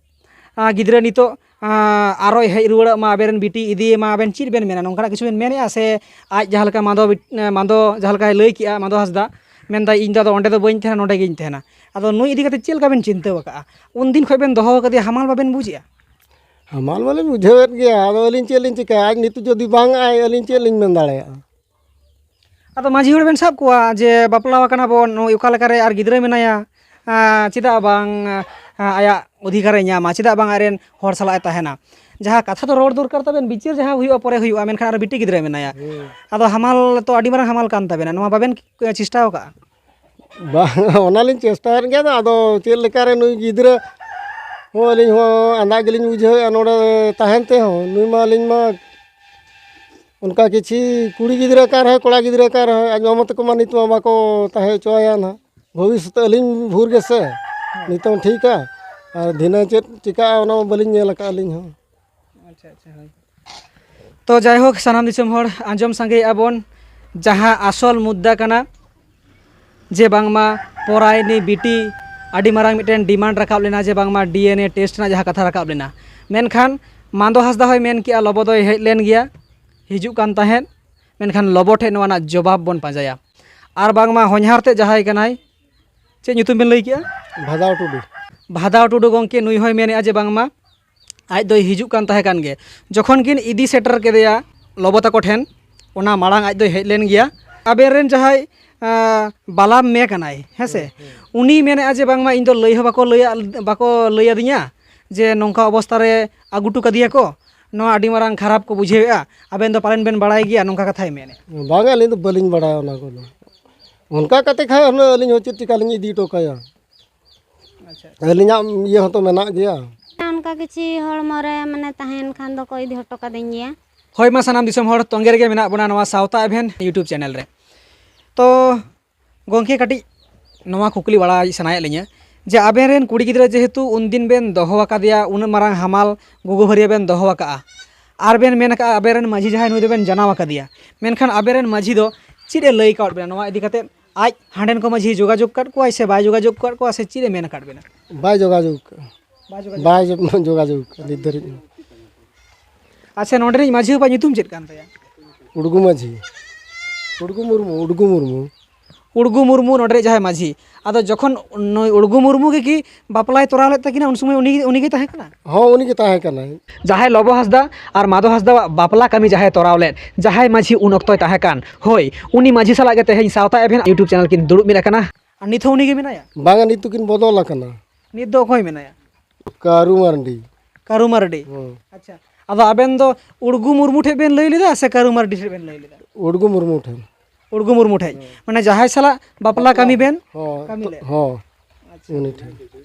ᱟ, ᱜᱤᱫᱽᱨᱟᱹ ᱱᱤᱛᱚᱜ ᱟᱸ, ᱟᱨᱚᱭ ᱦᱮᱡ ᱨᱩᱣᱟᱹᱲᱚᱜ ᱢᱟ, ᱟᱵᱮᱱ ᱨᱮᱱ ᱵᱤᱴᱤ ᱤᱫᱤᱭᱮᱢᱟ, ᱟᱵᱮᱱ ᱪᱮᱫ ᱵᱮᱱ ᱢᱮᱱᱟ? ᱱᱚᱝᱠᱟᱱᱟᱜ ᱠᱤᱪᱷᱩ ᱵᱮᱱ ᱢᱮᱱᱮᱫᱼᱟ ᱥᱮ ᱟᱡ ᱡᱟᱦᱟᱸ ᱞᱮᱠᱟ ᱢᱟᱫᱚ ᱵᱤᱴ-, ᱢᱟᱫᱚ ᱡᱟᱦᱟᱸ ᱞᱮᱠᱟᱭ ᱞᱟᱹᱭ ᱠᱮᱜᱼᱟ, ᱢᱟᱫᱚ ᱦᱟᱸᱥᱫᱟ, ᱢᱮᱱᱫᱟᱭ, "ᱤᱧ ᱫᱚ ᱟᱫᱚ ᱚᱸᱰᱮ ᱫᱚ ᱵᱟᱹᱧ ᱛᱟᱦᱮᱱᱟ, ᱱᱚᱸᱰᱮ ᱜᱤᱧ ᱛᱟᱦᱮᱱᱟ"? ᱟᱫᱚ ᱱᱩᱭ ᱤᱫᱤ ᱠᱟᱛᱮ ᱪᱮᱫ ᱞᱮᱠᱟ ᱵᱮᱱ ᱪᱤᱱᱛᱟᱹ ᱟᱠᱟᱫᱼᱟ? ᱩᱱ ᱫᱤᱱ ᱠᱷᱚᱱ ᱵᱮᱱ ᱫᱚᱦᱚ ᱟᱠᱟᱫᱮᱭᱟ, ᱦᱟᱢᱟᱞ ᱵᱟᱵᱮᱱ ᱵᱩᱡᱮᱜᱼᱟ? ᱦᱟᱢᱟᱞ ᱢᱟᱞᱤᱧ ᱵᱩᱡᱷᱟᱹᱣᱮᱫ ᱜᱮᱭᱟ, ᱟᱫᱚ ᱟᱹᱞᱤᱧ ᱪᱮᱫ ᱞᱤᱧ ᱪᱤᱠᱟᱹᱭᱟ? ᱟᱡ ᱱᱤᱛᱚᱜ ᱡᱩᱫᱤ ᱵᱟᱝ ᱟᱭ, ᱟᱹᱞᱤᱧ ᱪᱮᱫ ᱞᱤᱧ ᱢᱮᱱ ᱫᱟᱲᱮᱭᱟᱜᱼᱟ? ᱟᱫᱚ ᱢᱟᱺᱡᱷᱤ ᱦᱚᱲ ᱵᱮᱱ ᱥᱟᱵ ᱠᱚᱣᱟ ᱡᱮ ᱵᱟᱯᱞᱟ ᱟᱠᱟᱱᱟ ᱵᱚᱱ, ᱱᱩᱭ ᱚᱠᱟ ᱞᱮᱠᱟᱨᱮ ᱟᱨ ᱜᱤᱫᱽᱨᱟᱹ ᱢᱮᱱᱟᱭᱟ, ᱟᱸ, ᱪᱮᱫᱟᱜ ᱵᱟᱝ, ᱟᱸ, ᱟᱭᱟᱜ ᱚᱫᱷᱤᱠᱟᱨᱮ ᱧᱟᱢᱟ, ᱪᱮᱫᱟᱜ ᱵᱟᱝ ᱟᱡᱨᱮᱱ ᱦᱚᱲ ᱥᱟᱞᱟᱜ ᱮ ᱛᱟᱦᱮᱱᱟ? ᱡᱟᱦᱟᱸ ᱠᱟᱛᱷᱟ ᱫᱚ ᱨᱚᱲ ᱫᱚᱨᱠᱟᱨ ᱛᱟᱵᱮᱱ, ᱵᱤᱪᱟᱹᱨ ᱡᱟᱦᱟᱸ ᱦᱩᱭᱩᱜᱼᱟ ᱯᱚᱨᱮ ᱦᱩᱭᱩᱜᱼᱟ, ᱢᱮᱱᱠᱷᱟᱱ ᱟᱨᱚ ᱵᱤᱴᱤ ᱜᱤᱫᱽᱨᱟᱹ ᱢᱮᱱᱟᱭᱟ᱾ ᱦᱩᱸ᱾ ᱟᱫᱚ ᱦᱟᱢᱟᱞ ᱛᱚ ᱟᱹᱰᱤ ᱢᱟᱨᱟᱝ ᱦᱟᱢᱟᱞ ᱠᱟᱱ ᱛᱟᱵᱮᱱᱟ, ᱱᱚᱣᱟ ᱵᱟᱵᱮᱱ ᱪᱮᱥᱴᱟ ᱟᱠᱟᱫᱼᱟ? ᱵᱟᱝ, ᱚᱱᱟᱞᱤᱧ ᱪᱮᱥᱴᱟᱭᱮᱫ ᱜᱮᱭᱟ, ᱟᱫᱚ ᱪᱮᱫ ᱞᱮᱠᱟᱨᱮ ᱱᱩᱭ ᱜᱤᱫᱽᱨᱟᱹ ᱦᱚᱸ ᱟᱹᱞᱤᱧ ᱦᱚᱸ ᱟᱸᱫᱷᱟ ᱜᱮᱞᱤᱧ ᱵᱩᱡᱷᱟᱹᱣᱮᱫᱼᱟ ᱱᱚᱰᱮ ᱛᱟᱦᱮᱱ ᱛᱮᱦᱚᱸ᱾ ᱱᱩᱭ ᱢᱟ ᱟᱹᱞᱤᱧ ᱢᱟ ᱚᱱᱠᱟ ᱠᱤᱪᱷᱤ ᱠᱩᱲᱤ ᱜᱤᱫᱽᱨᱟᱹ ᱠᱟᱱ ᱨᱮᱦᱚᱸ, ᱠᱚᱲᱟ ᱜᱤᱫᱽᱨᱟᱹ ᱠᱟᱱ ᱨᱮᱦᱚᱸ, ᱟᱡ ᱢᱟᱢᱟ ᱛᱟᱠᱚ ᱢᱟ ᱱᱤᱛ ᱢᱟ ᱵᱟᱠᱚ ᱛᱟᱦᱮᱸ ᱦᱚᱪᱚᱣᱟᱭᱟ ᱱᱟᱦᱟᱜ᱾ ᱵᱷᱚᱵᱤᱥᱥᱚᱛ ᱟᱹᱞᱤᱧ ᱵᱷᱳᱨ ᱜᱮᱥᱮ ᱱᱤᱛᱚᱝ ᱴᱷᱤᱠᱟ, ᱟᱨ ᱫᱷᱤᱱᱟᱹᱝ ᱪᱮᱫ ᱪᱤᱠᱟᱹᱜᱼᱟ ᱚᱱᱟ ᱢᱟ ᱵᱟᱹᱞᱤᱧ ᱧᱮᱞ ᱟᱠᱟᱫᱼᱟ ᱟᱹᱞᱤᱧ ᱦᱚᱸ᱾ ᱟᱪᱪᱷᱟ, ᱟᱪᱪᱷᱟ, ᱦᱳᱭ᱾ ᱛᱚ ᱡᱟᱭᱦᱳᱠ, ᱥᱟᱱᱟᱢ ᱫᱤᱥᱚᱢ ᱦᱚᱲ ᱟᱸᱡᱚᱢ ᱥᱟᱸᱜᱮᱭᱮᱫᱼᱟ ᱵᱚᱱ, ᱡᱟᱦᱟᱸ ᱟᱥᱚᱞ ᱢᱩᱫᱽᱫᱟ ᱠᱟᱱᱟ ᱡᱮ ᱵᱟᱝᱢᱟ ᱯᱚᱨᱟᱭᱱᱤ ᱵᱤᱴᱤ ᱟᱹᱰᱤ ᱢᱟᱨᱟᱝ ᱢᱤᱫᱴᱮᱱ demand ᱨᱟᱠᱟᱵ ᱞᱮᱱᱟ ᱡᱮ ᱵᱟᱝᱢᱟ DNA test ᱨᱮᱱᱟᱜ ᱡᱟᱦᱟᱸ ᱠᱟᱛᱷᱟ ᱨᱟᱠᱟᱵ ᱞᱮᱱᱟ, ᱢᱮᱱᱠᱷᱟᱱ ᱢᱟᱱᱫᱚ ᱦᱟᱸᱥᱫᱟ ᱦᱚᱸᱭ ᱢᱮᱱ ᱠᱮᱜᱼᱟ, ᱞᱚᱵᱚ ᱫᱚᱭ ᱦᱮᱡ ᱞᱮᱱ ᱜᱮᱭᱟ, ᱦᱤᱡᱩᱜ ᱠᱟᱱ ᱛᱟᱦᱮᱸᱫ, ᱢᱮᱱᱠᱷᱟᱱ ᱞᱚᱵᱚ ᱴᱷᱮᱱ ᱱᱚᱣᱟ ᱨᱮᱱᱟᱜ ᱡᱚᱵᱟᱵ ᱵᱚᱱ ᱯᱟᱸᱡᱟᱭᱟ᱾ ᱟᱨ ᱵᱟᱝᱢᱟ ᱦᱚᱧᱦᱟᱨ ᱛᱮᱫ ᱡᱟᱦᱟᱸᱭ ᱠᱟᱱᱟᱭ, ᱪᱮᱫ ᱧᱩᱛᱩᱢ ᱵᱮᱱ ᱞᱟᱹᱭ ᱠᱮᱜᱼᱟ? ᱵᱷᱟᱫᱟᱣ ᱴᱩᱰᱩ᱾ ᱵᱷᱟᱫᱟᱣ ᱴᱩᱰᱩ ᱜᱚᱢᱠᱮ, ᱱᱩᱭ ᱦᱚᱸᱭ ᱢᱮᱱᱮᱫᱼᱟ ᱡᱮ ᱵᱟᱝᱢᱟ ᱟᱡ ᱫᱚᱭ ᱦᱤᱡᱩᱜ ᱠᱟᱱ ᱛᱟᱦᱮᱸ ᱠᱟᱱ ᱜᱮ, ᱡᱚᱠᱷᱚᱱ ᱠᱤᱱ ᱤᱫᱤ ᱥᱮᱴᱮᱨ ᱠᱮᱫᱮᱭᱟ ᱞᱚᱵᱚ ᱛᱟᱠᱚ ᱴᱷᱮᱱ, ᱚᱱᱟ ᱢᱟᱲᱟᱝ ᱟᱡ ᱫᱚᱭ ᱦᱮᱡ ᱞᱮᱱ ᱜᱮᱭᱟ᱾ ᱟᱵᱮᱱ ᱨᱮᱱ ᱡᱟᱦᱟᱸᱭ, ᱟᱸ, ᱵᱟᱞᱟᱢ ᱢᱮ ᱠᱟᱱᱟᱭ, ᱦᱮᱸ ᱥᱮ, ᱦᱩᱸ, ᱦᱩᱸ᱾ ᱩᱱᱤ ᱢᱮᱱᱮᱫᱼᱟ ᱡᱮ ᱵᱟᱝᱢᱟ ᱤᱧ ᱫᱚ ᱞᱟᱹᱭ ᱦᱚᱸ ᱵᱟᱠᱚ ᱞᱟᱹᱭᱟ-, ᱵᱟᱠᱚ ᱞᱟᱹᱭ ᱟᱹᱫᱤᱧᱟ ᱡᱮ ᱱᱚᱝᱠᱟ ᱚᱵᱚᱥᱛᱟ ᱨᱮ ᱟᱹᱜᱩ ᱦᱚᱴᱚ ᱠᱟᱫᱮᱭᱟ ᱠᱚ, ᱱᱚᱣᱟ ᱟᱹᱰᱤ ᱢᱟᱨᱟᱝ ᱠᱷᱟᱨᱟᱯ ᱠᱚ ᱵᱩᱡᱷᱟᱹᱣᱮᱫᱼᱟ, ᱟᱵᱮᱱ ᱫᱚ ᱯᱟᱞᱮᱱ ᱵᱮᱱ ᱵᱟᱲᱟᱭ ᱜᱮᱭᱟ, ᱱᱚᱝᱠᱟ ᱠᱟᱛᱷᱟᱭ ᱢᱮᱱᱮᱫᱼᱟ᱾ ᱵᱟᱝᱟ, ᱟᱹᱞᱤᱧ ᱫᱚ ᱵᱟᱹᱞᱤᱧ ᱵᱟᱲᱟᱭᱟ ᱚᱱᱟ ᱠᱚᱫᱚ᱾ ᱚᱱᱠᱟ ᱠᱟᱛᱮ ᱠᱷᱟᱱ ᱦᱩᱱᱟᱹᱝ ᱟᱹᱞᱤᱧ ᱦᱚᱸ ᱪᱮᱫ ᱪᱤᱠᱟ ᱞᱤᱧ ᱤᱫᱤ ᱦᱚᱴᱚ ᱠᱟᱭᱟ? ᱟᱪᱪᱷᱟ, ᱟᱪᱪᱷᱟ᱾ ᱟᱹᱞᱤᱧᱟᱜ ᱤᱭᱟᱹ ᱦᱚᱸᱛᱚ ᱢᱮᱱᱟᱜ ᱜᱮᱭᱟ᱾ ᱚᱱᱠᱟ ᱠᱤᱪᱷᱤ ᱦᱚᱲᱢᱚ ᱨᱮ ᱢᱟᱱᱮ ᱛᱟᱦᱮᱱ ᱠᱷᱟᱱ ᱫᱚᱠᱚ ᱤᱫᱤ ᱦᱚᱴᱚ ᱠᱟᱹᱫᱤᱧ ᱜᱮᱭᱟ᱾ ᱦᱳᱭ ᱢᱟ, ᱥᱟᱱᱟᱢ ᱫᱤᱥᱚᱢ ᱦᱚᱲ ᱛᱚᱸᱜᱮ ᱨᱮᱜᱮ ᱢᱮᱱᱟᱜ ᱵᱚᱱᱟ ᱱᱚᱣᱟ ᱥᱟᱶᱛᱟ ᱮᱵᱷᱮᱱ YouTube channel ᱨᱮ᱾ ᱛᱚ ᱜᱚᱢᱠᱮ, ᱠᱟᱹᱴᱤᱡ ᱱᱚᱣᱟ ᱠᱩᱠᱞᱤ ᱵᱟᱲᱟᱭ ᱥᱟᱱᱟᱭᱮᱫ ᱞᱤᱧᱟᱹ ᱡᱮ ᱟᱵᱮᱱ ᱨᱮᱱ ᱠᱩᱲᱤ ᱜᱤᱫᱽᱨᱟᱹ ᱡᱮᱦᱮᱛᱩ ᱩᱱᱫᱤᱱ ᱵᱮᱱ ᱫᱚᱦᱚ ᱟᱠᱟᱫᱮᱭᱟ, ᱩᱱᱟᱹᱜ ᱢᱟᱨᱟᱝ ᱦᱟᱢᱟᱞ ᱜᱚᱜᱚ ᱵᱷᱟᱹᱨᱭᱟᱹ ᱵᱮᱱ ᱫᱚᱦᱚ ᱟᱠᱟᱫᱼᱟ, ᱟᱨ ᱵᱮᱱ ᱢᱮᱱ ᱟᱠᱟᱫᱼᱟ ᱟᱵᱮᱱ ᱨᱮᱱ ᱢᱟᱺᱡᱷᱤ ᱡᱟᱦᱟᱸᱭ ᱱᱩᱭ ᱫᱚᱵᱮᱱ ᱡᱟᱱᱟᱣ ᱟᱠᱟᱫᱮᱭᱟ, ᱢᱮᱱᱠᱷᱟᱱ ᱟᱵᱮᱱ ᱨᱮᱱ ᱢᱟᱺᱡᱷᱤ ᱫᱚ ᱪᱮᱫ ᱮ ᱞᱟᱹᱭ ᱟᱠᱟᱫ ᱵᱮᱱᱟ ᱱᱚᱣᱟ ᱤᱫᱤ ᱠᱟᱛᱮᱫ? ᱟᱡ ᱦᱟᱸᱰᱮᱱ ᱠᱚ ᱢᱟᱺᱡᱷᱤ ᱡᱳᱜᱟᱡᱳᱜᱽ ᱟᱠᱟᱫ ᱠᱚᱣᱟᱭ ᱥᱮ ᱵᱟᱭ ᱡᱳᱜᱟᱡᱳᱜᱽ ᱟᱠᱟᱫ ᱠᱚᱣᱟ ᱥᱮ ᱪᱮᱫ ᱮ ᱢᱮᱱ ᱟᱠᱟᱫ ᱵᱮᱱᱟ? ᱵᱟᱭ ᱡᱳᱜᱟᱡᱳᱜᱽ ᱟᱠᱟᱫᱼᱟ᱾ ᱵᱟᱭ ᱡᱳᱜᱟᱡᱳᱜᱽ? ᱵᱟᱭ ᱡᱳ-, ᱡᱳᱜᱟᱡᱳᱜᱽ ᱱᱤᱛ ᱫᱷᱟᱹᱨᱤᱡ ᱦᱚᱸ᱾ ᱟᱪᱪᱷᱟ, ᱱᱚᱰᱮᱱᱤᱡ ᱢᱟᱹᱡᱷᱤ ᱵᱟᱵᱟ ᱧᱩᱛᱩᱢ ᱪᱮᱫ ᱠᱟᱱ ᱛᱟᱭᱟ? ᱩᱰᱜᱩ ᱢᱟᱹᱡᱷᱤ᱾ ᱩᱰᱜᱩ ᱢᱩᱨᱢᱩ, ᱩᱰᱜᱩ ᱢᱩᱨᱢᱩ᱾ ᱩᱰᱜᱩ ᱢᱩᱨᱢᱩ ᱱᱚᱰᱮ ᱨᱮ ᱡᱟᱦᱟᱸᱭ ᱢᱟᱹᱡᱷᱤ᱾ ᱟᱫᱚ ᱡᱚᱠᱷᱚᱱ ᱱᱩᱭ ᱩᱰᱜᱩ ᱢᱩᱨᱢᱩ ᱜᱮ ᱠᱤ ᱵᱟᱯᱞᱟᱭ ᱛᱚᱨᱟᱣ ᱞᱮᱫ ᱛᱟᱹᱠᱤᱱᱟ, ᱩᱱ ᱥᱚᱢᱚᱭ ᱩᱱᱤ, ᱩᱱᱤ ᱜᱮ ᱛᱟᱦᱮᱸ ᱠᱟᱱᱟ? ᱦᱚᱸ, ᱩᱱᱤ ᱜᱮ ᱛᱟᱦᱮᱸ ᱠᱟᱱᱟᱭ᱾ ᱡᱟᱦᱟᱸᱭ ᱞᱚᱵᱚ ᱦᱟᱸᱥᱫᱟ ᱟᱨ ᱢᱟᱫᱚ ᱦᱟᱸᱥᱫᱟᱣᱟᱜ ᱵᱟᱯᱞᱟ ᱠᱟᱹᱢᱤ ᱡᱟᱦᱟᱸᱭ ᱛᱚᱨᱟᱣ ᱞᱮᱫ, ᱡᱟᱦᱟᱸᱭ ᱢᱟᱹᱡᱷᱤ ᱩᱱ ᱚᱠᱛᱚᱭ ᱛᱟᱦᱮᱸ ᱠᱟᱱ, ᱦᱳᱭ, ᱩᱱᱤ ᱢᱟᱹᱡᱷᱤ ᱥᱟᱞᱟᱜ ᱜᱮ ᱛᱮᱦᱮᱧ ᱥᱟᱶᱛᱟ ᱮᱵᱷᱮᱱ YouTube ᱪᱮᱱᱮᱞ ᱠᱤᱱ ᱫᱩᱲᱩᱵ ᱢᱤᱫ ᱟᱠᱟᱱᱟ᱾ ᱟᱨ ᱱᱤᱛ ᱦᱚᱸ ᱩᱱᱤ ᱜᱮ ᱢᱮᱱᱟᱭᱟ? ᱵᱟᱝᱟ, ᱱᱤᱛ ᱫᱚᱠᱤᱱ ᱵᱚᱫᱚᱞ ᱟᱠᱟᱱᱟ᱾ ᱱᱤᱛ ᱫᱚ ᱚᱠᱚᱭ ᱢᱮᱱᱟᱭᱟ? ᱠᱟᱹᱨᱩ ᱢᱟᱨᱰᱤ᱾ ᱠᱟᱹᱨᱩ ᱢᱟᱨᱰᱤ᱾ ᱦᱩᱸ᱾ ᱟᱪᱪᱷᱟ, ᱟᱫᱚ ᱟᱵᱮᱱ ᱫᱚ ᱩᱲᱜᱩ ᱢᱩᱨᱢᱩ ᱴᱷᱮᱱ ᱵᱮᱱ ᱞᱟᱹᱭ ᱞᱮᱫᱟ ᱥᱮ ᱠᱟᱹᱨᱩ ᱢᱟᱨᱰᱤ ᱴᱷᱮᱱ ᱵᱮᱱ ᱞᱟᱹᱭ ᱞᱮᱫᱟ? ᱩᱲᱜᱩ ᱢᱩᱨᱢᱩ ᱴᱷᱮᱱ᱾ ᱩᱲᱜᱩ ᱢᱩᱨᱢᱩ ᱴᱷᱮᱱ᱾ ᱦᱩᱸ᱾ ᱢᱟᱱᱮ ᱡᱟᱦᱟᱸᱭ ᱥᱟᱞᱟᱜ ᱵᱟᱯᱞᱟ ᱠᱟᱹᱢᱤ ᱵᱮᱱ ᱦᱚᱸ, ᱠᱟᱹᱢᱤ ᱞᱮᱫ? ᱦᱚᱸ, ᱟᱪᱪᱷᱟ᱾ ᱩᱱᱤ ᱴᱷᱮᱱ᱾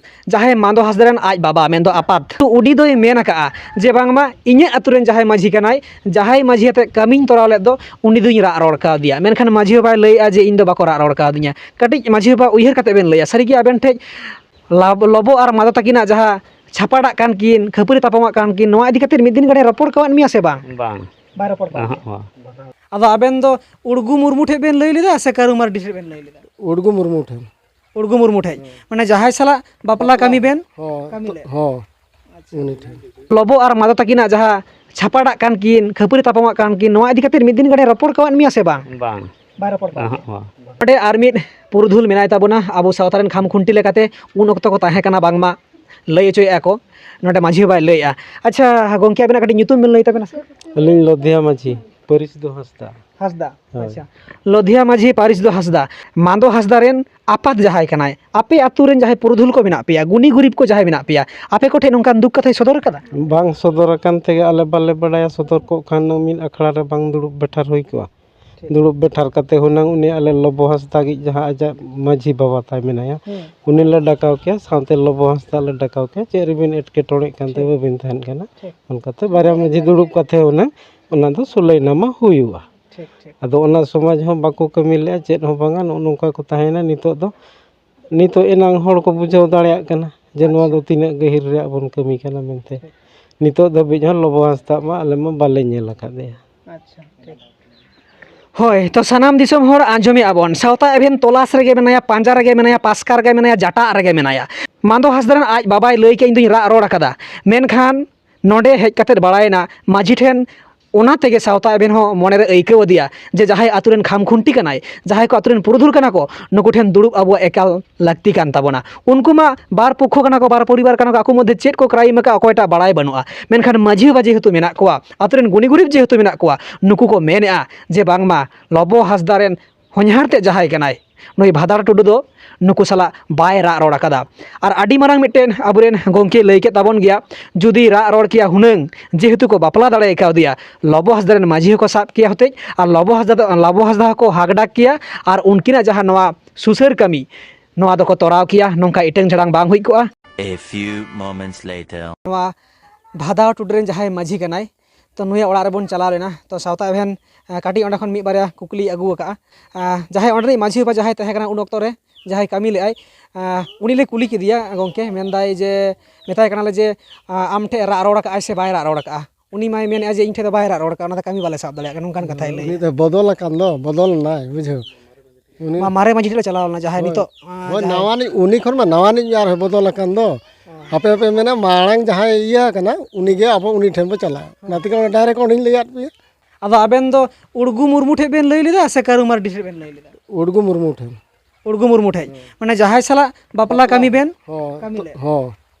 ᱡᱟᱦᱟᱸᱭ ᱢᱟᱫᱚ ᱦᱟᱸᱥᱫᱟ ᱨᱮᱱ ᱟᱡ ᱵᱟᱵᱟ, ᱢᱮᱱᱫᱚ ᱟᱯᱟᱛ, ᱛᱚ ᱩᱱᱤ ᱫᱚᱭ ᱢᱮᱱ ᱟᱠᱟᱫᱼᱟ ᱡᱮ ᱵᱟᱝᱢᱟ ᱤᱧᱟᱹᱜ ᱟᱹᱛᱩ ᱨᱮᱱ ᱡᱟᱦᱟᱸᱭ ᱢᱟᱹᱡᱷᱤ ᱠᱟᱱᱟᱭ, ᱡᱟᱦᱟᱸᱭ ᱢᱟᱹᱡᱷᱤ ᱟᱛᱮᱫ ᱠᱟᱹᱢᱤᱧ ᱛᱚᱨᱟᱣ ᱞᱮᱫ ᱫᱚ, ᱩᱱᱤ ᱫᱚᱧ ᱨᱟᱜ ᱨᱚᱲ ᱠᱟᱣᱫᱮᱭᱟ, ᱢᱮᱱᱠᱷᱟᱱ ᱢᱟᱹᱡᱷᱤ ᱵᱟᱵᱟᱭ ᱞᱟᱹᱭᱮᱫᱼᱟ ᱡᱮ ᱤᱧ ᱫᱚ ᱵᱟᱠᱚ ᱨᱟᱜ ᱨᱚᱲ ᱠᱟᱣᱫᱤᱧᱟ᱾ ᱠᱟᱹᱴᱤᱡ ᱢᱟᱹᱡᱷᱤ ᱵᱟᱵᱟ ᱩᱭᱦᱟᱹᱨ ᱠᱟᱛᱮᱫ ᱵᱮᱱ ᱞᱟᱹᱭᱟ, ᱥᱟᱹᱨᱤᱜᱮ ᱟᱵᱮᱱ ᱴᱷᱮᱱ ᱞᱟᱵ-, ᱞᱚᱵᱚ ᱟᱨ ᱢᱟᱫᱚ ᱛᱟᱹᱠᱤᱱᱟᱜ ᱡᱟᱦᱟᱸ ᱪᱷᱟᱯᱟᱰᱟᱜ ᱠᱟᱱ ᱠᱤᱱ, ᱠᱷᱟᱹᱯᱟᱹᱨᱤ ᱛᱟᱯᱟᱢᱚᱜ ᱠᱟᱱ ᱠᱤᱱ, ᱱᱚᱣᱟ ᱤᱫᱤ ᱠᱟᱛᱮᱫ ᱢᱤᱫ ᱫᱤᱱ ᱜᱟᱱᱮ ᱨᱚᱯᱚᱲ ᱠᱟᱣᱟᱫ ᱢᱮᱭᱟ ᱥᱮ ᱵᱟᱝ? ᱵᱟᱝ᱾ ᱵᱟᱭ ᱨᱚᱯᱚᱲ ᱠᱟᱣᱟᱫ ᱚᱦᱚᱸᱜ, ᱢᱮᱭᱟ? ᱵᱟᱝ᱾ ᱟᱫᱚ ᱟᱵᱮᱱ ᱫᱚ ᱩᱲᱜᱩ ᱢᱩᱨᱢᱩ ᱴᱷᱮᱱ ᱵᱮᱱ ᱞᱟᱹᱭ ᱞᱮᱫᱟ ᱥᱮ ᱠᱟᱹᱨᱩ ᱢᱟᱨᱰᱤ ᱴᱷᱮᱱ ᱵᱮᱱ ᱞᱟᱹᱭ ᱞᱮᱫᱟ? ᱩᱲᱜᱩ ᱢᱩᱨᱢᱩ ᱴᱷᱮᱱ᱾ ᱩᱲᱜᱩ ᱢᱩᱨᱢᱩ ᱴᱷᱮᱱ᱾ ᱦᱮᱸ᱾ ᱢᱟᱱᱮ ᱡᱟᱦᱟᱸᱭ ᱥᱟᱞᱟᱜ ᱵᱟᱯᱞᱟ ᱠᱟᱹᱢᱤ ᱵᱮᱱ ᱦᱚᱸ, ᱠᱟᱹᱢᱤ ᱞᱮᱫ? ᱦᱚᱸ, ᱟᱪᱪᱷᱟ᱾ ᱩᱱᱤ ᱴᱷᱮᱱ᱾ ᱞᱚᱵᱚ ᱟᱨ ᱢᱟᱫᱚ ᱛᱟᱹᱠᱤᱱᱟᱜ ᱡᱟᱦᱟᱸ ᱪᱷᱟᱯᱟᱰᱟᱜ ᱠᱟᱱ ᱠᱤᱱ, ᱠᱷᱟᱹᱯᱟᱹᱨᱤ ᱛᱟᱯᱟᱢᱚᱜ ᱠᱟᱱ ᱠᱤᱱ, ᱱᱚᱣᱟ ᱤᱫᱤ ᱠᱟᱛᱮᱫ ᱢᱤᱫ ᱫᱤᱱ ᱜᱟᱱᱮ ᱨᱚᱯᱚᱲ ᱠᱟᱣᱟᱫ ᱢᱮᱭᱟ ᱥᱮ ᱵᱟᱝ? ᱵᱟᱝ᱾ ᱵᱟᱭ ᱨᱚᱯᱚᱲ ᱠᱟᱣᱟᱫ ᱚᱦᱚᱸᱜ, ᱢᱮᱭᱟ? ᱵᱟᱝ᱾ ᱱᱚᱰᱮ ᱟᱨ ᱢᱤᱫ ᱯᱩᱨᱩᱫᱷᱩᱞ ᱢᱮᱱᱟᱭ ᱛᱟᱵᱚᱱᱟ, ᱟᱵᱚ ᱥᱟᱶᱛᱟ ᱨᱮᱱ ᱠᱷᱟᱢ ᱠᱷᱩᱱᱴᱤ ᱞᱮᱠᱟᱛᱮ ᱩᱱ ᱚᱠᱛᱚ ᱠᱚ ᱛᱟᱦᱮᱸ ᱠᱟᱱᱟ ᱵᱟᱝᱢᱟ, ᱞᱟᱹᱭ ᱦᱚᱪᱚᱭᱮᱫᱼᱟ ᱠᱚ, ᱱᱚᱰᱮ ᱢᱟᱹᱡᱷᱤ ᱵᱟᱵᱟᱭ ᱞᱟᱹᱭᱮᱫᱼᱟ᱾ ᱟᱪᱪᱷᱟ ᱜᱚᱢᱠᱮ, ᱟᱵᱮᱱᱟᱜ ᱠᱟᱹᱴᱤᱡ ᱧᱩᱛᱩᱢ ᱵᱮᱱ ᱞᱟᱹᱭ ᱛᱟᱵᱮᱱᱟ ᱥᱮ? ᱟᱹᱞᱤᱧ ᱞᱚᱫᱷᱤᱭᱟ ᱢᱟᱹᱡᱷᱤ, ᱯᱟᱹᱨᱤᱥ ᱫᱚ ᱦᱟᱸᱥᱫᱟ᱾ ᱦᱟᱸᱥᱫᱟ᱾ ᱦᱳᱭ᱾ ᱟᱪᱪᱷᱟ, ᱞᱚᱫᱷᱤᱭᱟ ᱢᱟᱹᱡᱷᱤ, ᱯᱟᱹᱨᱤᱥ ᱫᱚ ᱦᱟᱸᱥᱫᱟ, ᱢᱟᱫᱚ ᱦᱟᱸᱥᱫᱟ ᱨᱮᱱ ᱟᱯᱟᱛ ᱡᱟᱦᱟᱸᱭ ᱠᱟᱱᱟᱭ, ᱟᱯᱮ ᱟᱹᱛᱩ ᱨᱮᱱ ᱡᱟᱦᱟᱸᱭ ᱯᱩᱨᱩᱫᱷᱩᱞ ᱠᱚ ᱢᱮᱱᱟᱜ ᱯᱮᱭᱟ, ᱜᱩᱱᱤ ᱜᱩᱨᱤᱵ ᱠᱚ ᱡᱟᱦᱟᱸᱭ ᱢᱮᱱᱟᱜ ᱯᱮᱭᱟ, ᱟᱯᱮ ᱠᱚᱴᱷᱮᱱ ᱱᱚᱝᱠᱟᱱ ᱫᱩᱠ ᱠᱟᱛᱷᱟᱭ ᱥᱚᱫᱚᱨ ᱟᱠᱟᱫᱟ? ᱵᱟᱝ ᱥᱚᱫᱚᱨ ᱟᱠᱟᱱ ᱛᱮᱜᱮ ᱟᱞᱮ ᱵᱟᱞᱮ ᱵᱟᱲᱟᱭᱟ᱾ ᱥᱚᱫᱚᱨ ᱠᱚᱜ ᱠᱷᱟᱱ ᱢᱤᱫ ᱟᱠᱷᱲᱟ ᱨᱮ ᱵᱟᱝ ᱫᱩᱲᱩᱵ ᱵᱮᱴᱷᱟᱨ ᱦᱩᱭ ᱠᱚᱜᱼᱟ᱾ ᱴᱷᱤᱠ᱾ ᱫᱩᱲᱩᱵ ᱵᱮᱴᱷᱟᱨ ᱠᱟᱛᱮ ᱦᱩᱱᱟᱹᱝ ᱩᱱᱤ ᱟᱞᱮ ᱞᱚᱵᱚ ᱦᱟᱸᱥᱫᱟ ᱜᱮ ᱡᱟᱦᱟᱸ ᱟᱡᱟᱜ ᱢᱟᱹᱡᱷᱤ ᱵᱟᱵᱟ ᱛᱟᱭ ᱢᱮᱱᱟᱭᱟ, ᱦᱩᱸ᱾ ᱩᱱᱤ ᱞᱮ ᱰᱟᱠᱟᱣ ᱠᱮᱭᱟ, ᱥᱟᱶᱛᱮ ᱞᱚᱵᱚ ᱦᱟᱸᱥᱫᱟ ᱞᱮ ᱰᱟᱠᱟᱣ ᱠᱮᱭᱟ, ᱪᱮᱫ ᱨᱮᱵᱤᱱ ᱮᱴᱠᱮᱴᱚᱬᱮᱜ ᱠᱟᱱᱛᱮ ᱴᱷᱤᱠ᱾ ᱵᱟᱹᱵᱤᱱ ᱛᱟᱦᱮᱱ ᱠᱟᱱᱟ᱾ ᱴᱷᱤᱠ᱾ ᱚᱱᱠᱟᱛᱮ ᱵᱟᱨᱭᱟ ᱢᱟᱹᱡᱷᱤ ᱫᱩᱲᱩᱵ ᱠᱟᱛᱮ ᱦᱩᱱᱟᱹᱝ ᱚᱱᱟ ᱫᱚ ᱥᱩᱞᱟᱹᱭᱱᱟᱢᱟ ᱦᱩᱭᱩᱜᱼᱟ᱾ ᱴᱷᱤᱠ, ᱴᱷᱤᱠ᱾ ᱟᱫᱚ ᱚᱱᱟ ᱥᱚᱢᱟᱡᱽ ᱦᱚᱸ ᱵᱟᱠᱚ ᱠᱟᱹᱢᱤ ᱞᱮᱫᱼᱟ, ᱪᱮᱫ ᱦᱚᱸ ᱵᱟᱝᱟ, ᱱᱚᱜᱼᱚ ᱱᱚᱝᱠᱟ ᱠᱚ ᱛᱟᱦᱮᱸᱭᱮᱱᱟ᱾ ᱱᱤᱛᱚᱜ ᱫᱚ, ᱱᱤᱛᱚᱜ ᱮᱱᱟᱝ ᱦᱚᱲ ᱠᱚ ᱵᱩᱡᱷᱟᱹᱣ ᱫᱟᱲᱮᱭᱟᱜ ᱠᱟᱱᱟ ᱡᱮ ᱱᱚᱣᱟ ᱫᱚ ᱟᱪᱪᱷᱟ᱾ ᱛᱤᱱᱟᱹᱜ ᱜᱟᱹᱦᱤᱨ ᱨᱮᱭᱟᱜ ᱵᱚᱱ ᱠᱟᱹᱢᱤ ᱠᱟᱱᱟ ᱢᱮᱱᱛᱮ᱾ ᱴᱷᱤᱠ᱾ ᱱᱤᱛᱚᱜ ᱫᱷᱟᱹᱵᱤᱡ ᱦᱚᱸ ᱞᱚᱵᱚ ᱦᱟᱸᱥᱫᱟ ᱢᱟ ᱟᱞᱮ ᱢᱟ ᱵᱟᱞᱮ ᱧᱮᱞ ᱟᱠᱟᱫᱮᱭᱟ᱾ ᱟᱪᱪᱷᱟ, ᱴᱷᱤᱠ᱾ ᱦᱳᱭ, ᱛᱚ ᱥᱟᱱᱟᱢ ᱫᱤᱥᱚᱢ ᱦᱚᱲ ᱟᱸᱡᱚᱢᱮᱜᱼᱟ ᱵᱚᱱ, ᱥᱟᱶᱛᱟ ᱮᱵᱷᱮᱱ ᱛᱚᱞᱟᱥ ᱨᱮᱜᱮ ᱢᱮᱱᱟᱭᱟ, ᱯᱟᱸᱡᱟ ᱨᱮᱜᱮ ᱢᱮᱱᱟᱭᱟ, ᱯᱟᱥᱠᱟ ᱨᱮᱜᱮ ᱢᱮᱱᱟᱭᱟ, ᱡᱟᱴᱟᱜ ᱨᱮᱜᱮ ᱢᱮᱱᱟᱭᱟ᱾ ᱢᱟᱱᱫᱚ ᱦᱟᱸᱥᱫᱟ ᱨᱮᱱ ᱟᱡ ᱵᱟᱵᱟᱭ ᱞᱟᱹᱭ ᱠᱮᱫ, "ᱤᱧ ᱫᱩᱧ ᱨᱟᱜ ᱨᱚᱲ ᱟᱠᱟᱫᱟ", ᱢᱮᱱᱠᱷᱟᱱ ᱱᱚᱰᱮ ᱦᱮᱡ ᱠᱟᱛᱮᱫ ᱵᱟᱲᱟᱭᱮᱱᱟ ᱢᱟᱹᱡᱷᱤ ᱴᱷᱮᱱ, ᱚᱱᱟ ᱛᱮᱜᱮ ᱥᱟᱶᱛᱟ ᱮᱵᱷᱮᱱ ᱦᱚᱸ ᱢᱚᱱᱮᱨᱮ ᱟᱹᱭᱠᱟᱹᱣ ᱟᱫᱮᱭᱟ ᱡᱮ ᱡᱟᱦᱟᱸᱭ ᱟᱛᱳ ᱨᱮᱱ ᱠᱷᱟᱢ ᱠᱷᱩᱱᱴᱤ ᱠᱟᱱᱟᱭ, ᱡᱟᱦᱟᱸᱭ ᱠᱚ ᱟᱛᱳ ᱨᱮᱱ ᱯᱩᱨᱩᱫᱷᱩᱞ ᱠᱟᱱᱟ ᱠᱚ, ᱱᱩᱠᱩ ᱴᱷᱮᱱ ᱫᱩᱲᱩᱵ ᱟᱵᱚᱣᱟᱜ ᱮᱠᱟᱞ ᱞᱟᱹᱠᱛᱤ ᱠᱟᱱ ᱛᱟᱵᱚᱱᱟ᱾ ᱩᱱᱠᱩ ᱢᱟ ᱵᱟᱨ ᱯᱚᱠᱠᱷᱚ ᱠᱟᱱᱟ ᱠᱚ, ᱵᱟᱨ ᱯᱚᱨᱤᱵᱟᱨ ᱠᱟᱱᱟ ᱠᱚ, ᱟᱠᱚ ᱢᱚᱫᱽᱫᱷᱮ ᱪᱮᱫ ᱠᱚ ᱠᱨᱟᱭᱤᱢ ᱟᱠᱟᱫ, ᱚᱠᱚᱭᱴᱟᱜ ᱵᱟᱲᱟᱭ ᱵᱟᱹᱱᱩᱜᱼᱟ᱾ ᱢᱮᱱᱠᱷᱟᱱ ᱢᱟᱹᱡᱷᱤ ᱵᱟᱵᱟ ᱡᱮᱦᱮᱛᱩ ᱢᱮᱱᱟᱜ ᱠᱚᱣᱟ, ᱟᱛᱳ ᱨᱮᱱ ᱜᱩᱱᱤ ᱜᱩᱨᱤᱵ ᱡᱮᱦᱮᱛᱩ ᱢᱮᱱᱟᱜ ᱠᱚᱣᱟ, ᱱᱩᱠᱩ ᱠᱚ ᱢᱮᱱᱮᱫᱼᱟ ᱡᱮ ᱵᱟᱝᱢᱟ ᱞᱚᱵᱚ ᱦᱟᱸᱥᱫᱟ ᱨᱮᱱ ᱦᱚᱧᱦᱟᱨ ᱛᱮᱫ ᱡᱟᱦᱟᱸᱭ ᱠᱟᱱᱟᱭ, ᱱᱩᱭ ᱵᱷᱟᱫᱟᱨ ᱴᱩᱰᱩ ᱫᱚ ᱱᱩᱠᱩ ᱥᱟᱞᱟᱜ ᱵᱟᱭ ᱨᱟᱜ ᱨᱚᱲ ᱟᱠᱟᱫᱟ᱾ ᱟᱨ ᱟᱹᱰᱤ ᱢᱟᱨᱟᱝ ᱢᱤᱫᱴᱮᱱ ᱟᱵᱚᱨᱮᱱ ᱜᱚᱢᱠᱮ ᱞᱟᱹᱭ ᱠᱮᱫ ᱛᱟᱵᱚᱱ ᱜᱮᱭᱟ, ᱡᱩᱫᱤ ᱨᱟᱜ ᱨᱚᱲ ᱠᱮᱭᱟ ᱦᱩᱱᱟᱹᱝ, ᱡᱮᱦᱮᱛᱩ ᱠᱚ ᱵᱟᱯᱞᱟ ᱫᱟᱲᱮ ᱠᱟᱣᱫᱮᱭᱟ, ᱞᱚᱵᱚ ᱦᱟᱸᱥᱫᱟ ᱨᱮᱱ ᱢᱟᱹᱡᱷᱤ ᱦᱚᱸᱠᱚ ᱥᱟᱵ ᱠᱮᱭᱟ ᱦᱚᱛᱮᱡ, ᱟᱨ ᱞᱚᱵᱚ ᱦᱟᱸᱥᱫᱟ ᱫᱚ, ᱞᱚᱵᱚ ᱦᱟᱸᱥᱫᱟ ᱦᱚᱸᱠᱚ ᱦᱟᱠ ᱰᱟᱠ ᱠᱮᱭᱟ, ᱟᱨ ᱩᱱᱠᱤᱱᱟᱜ ᱡᱟᱦᱟᱸ ᱱᱚᱣᱟ ᱥᱩᱥᱟᱹᱨ ᱠᱟᱹᱢᱤ, ᱱᱚᱣᱟ ᱫᱚᱠᱚ ᱛᱚᱨᱟᱣ ᱠᱮᱭᱟ, ᱱᱚᱝᱠᱟ ᱤᱴᱟᱹᱝ ᱡᱷᱟᱲᱟᱝ ᱵᱟᱝ ᱦᱩᱭ ᱠᱚᱜᱼᱟ᱾ A few moments later. ᱱᱚᱣᱟ ᱵᱷᱟᱫᱟᱣ ᱴᱩᱰᱩ ᱨᱮᱱ ᱡᱟᱦᱟᱸᱭ ᱢᱟᱹᱡᱷᱤ ᱠᱟᱱᱟᱭ, ᱛᱚ ᱱᱩᱭᱟᱜ ᱚᱲᱟᱜ ᱨᱮᱵᱚᱱ ᱪᱟᱞᱟᱣ ᱞᱮᱱᱟ᱾ ᱛᱚ ᱥᱟᱶᱛᱟ ᱮᱵᱷᱮᱱ, ᱟᱸ, ᱠᱟᱹᱴᱤᱡ ᱚᱸᱰᱮ ᱠᱷᱚᱱ ᱢᱤᱫ ᱵᱟᱨᱭᱟ ᱠᱩᱠᱞᱤ ᱟᱹᱜᱩ ᱟᱠᱟᱫᱼᱟ᱾ ᱟᱸ, ᱡᱟᱦᱟᱸᱭ ᱚᱸᱰᱮ ᱨᱤᱱᱤᱡ ᱢᱟᱹᱡᱷᱤ ᱵᱟᱵᱟ ᱡᱟᱦᱟᱸᱭ ᱛᱟᱦᱮᱸ ᱠᱟᱱᱟ ᱩᱱ ᱚᱠᱛᱚ ᱨᱮ, ᱡᱟᱦᱟᱸᱭ ᱠᱟᱹᱢᱤ ᱞᱮᱫᱼᱟᱭ, ᱟᱸ, ᱩᱱᱤ ᱞᱮ ᱠᱩᱞᱤ ᱠᱮᱫᱮᱭᱟ ᱜᱚᱢᱠᱮ, ᱢᱮᱱᱫᱟᱭ ᱡᱮ, ᱢᱮᱛᱟᱭ ᱠᱟᱱᱟᱞᱮ ᱡᱮ, ᱟᱸ, ᱟᱢ ᱴᱷᱮᱱ ᱨᱟᱜ ᱨᱚᱲ ᱟᱠᱟᱫᱼᱟᱭ ᱥᱮ ᱵᱟᱭ ᱨᱟᱜ ᱨᱚᱲ ᱟᱠᱟᱫᱼᱟ? ᱩᱱᱤ ᱢᱟᱭ ᱢᱮᱱᱮᱫᱼᱟ ᱡᱮ ᱤᱧ ᱴᱷᱮᱱ ᱫᱚ ᱵᱟᱭ ᱨᱟᱜ ᱨᱚᱲ ᱟᱠᱟᱫᱼᱟ, ᱚᱱᱟᱛᱮ ᱠᱟᱹᱢᱤ ᱵᱟᱞᱮ ᱥᱟᱵ ᱫᱟᱲᱮᱭᱟᱜ ᱠᱟᱱᱟ, ᱱᱚᱝᱠᱟᱱ ᱠᱟᱛᱷᱟᱭ ᱞᱟᱹᱭ ᱩᱱᱤ ᱮᱫᱼᱟ᱾ ᱫᱚ ᱵᱚᱫᱚᱞ ᱟᱠᱟᱱ ᱫᱚ, ᱵᱚᱫᱚᱞ ᱮᱱᱟᱭ, ᱵᱩᱡᱷᱟᱹᱣ᱾ ᱩᱱᱤ ᱢᱟ ᱢᱟᱨᱮ ᱢᱟᱹᱡᱷᱤ ᱴᱷᱮᱱ ᱞᱮ ᱪᱟᱞᱟᱣ ᱞᱮᱱᱟ, ᱡᱟᱦᱟᱸᱭ ᱦᱳᱭ, ᱱᱤᱛᱚᱜ, ᱟᱸ, ᱦᱳᱭ, ᱡᱟᱦᱟᱸᱭ ᱱᱟᱣᱟᱱᱤᱡ, ᱩᱱᱤ ᱠᱷᱚᱱ ᱢᱟ ᱱᱟᱣᱟᱱᱤᱡ ᱟᱨᱦᱚᱸ ᱵᱚᱫᱚᱞ ᱟᱠᱟᱱ ᱫᱚ᱾ ᱦᱮᱸ᱾ ᱟᱯᱮ ᱯᱮ ᱢᱮᱱᱟ ᱢᱟᱲᱟᱝ ᱡᱟᱦᱟᱸᱭ ᱤᱭᱟᱹ ᱟᱠᱟᱱᱟ, ᱩᱱᱤ ᱜᱮ ᱟᱵᱚ ᱩᱱᱤ ᱴᱷᱮᱱ ᱵᱚ ᱪᱟᱞᱟᱜᱼᱟ᱾ ᱦᱮᱸ᱾ ᱚᱱᱟ ᱛᱮᱜᱮ ᱚᱱᱟ direct ᱚᱸᱰᱮᱧ ᱞᱟᱹᱭᱟᱫ ᱯᱮᱭᱟ᱾ ᱟᱫᱚ ᱟᱵᱮᱱ ᱫᱚ ᱩᱲᱜᱩ ᱢᱩᱨᱢᱩ ᱴᱷᱮᱱ ᱵᱮᱱ ᱞᱟᱹᱭ ᱞᱮᱫᱟ ᱥᱮ ᱠᱟᱹᱨᱩ ᱢᱟᱨᱰᱤ ᱴᱷᱮᱱ ᱵᱮᱱ ᱞᱟᱹᱭ ᱞᱮᱫᱟ? ᱩᱲᱜᱩ ᱢᱩᱨᱢᱩ ᱴᱷᱮᱱ᱾ ᱩᱲᱜᱩ ᱢᱩᱨᱢᱩ ᱴᱷᱮᱱ᱾ ᱦᱮᱸ᱾ ᱢᱟᱱᱮ ᱡᱟᱦᱟᱸᱭ ᱥᱟᱞᱟᱜ ᱵᱟᱯᱞᱟ ᱠᱟᱹᱢᱤ ᱵᱮᱱ ᱦᱚᱸ, ᱠᱟᱹᱢᱤ ᱞᱮᱫ? ᱦᱚᱸ᱾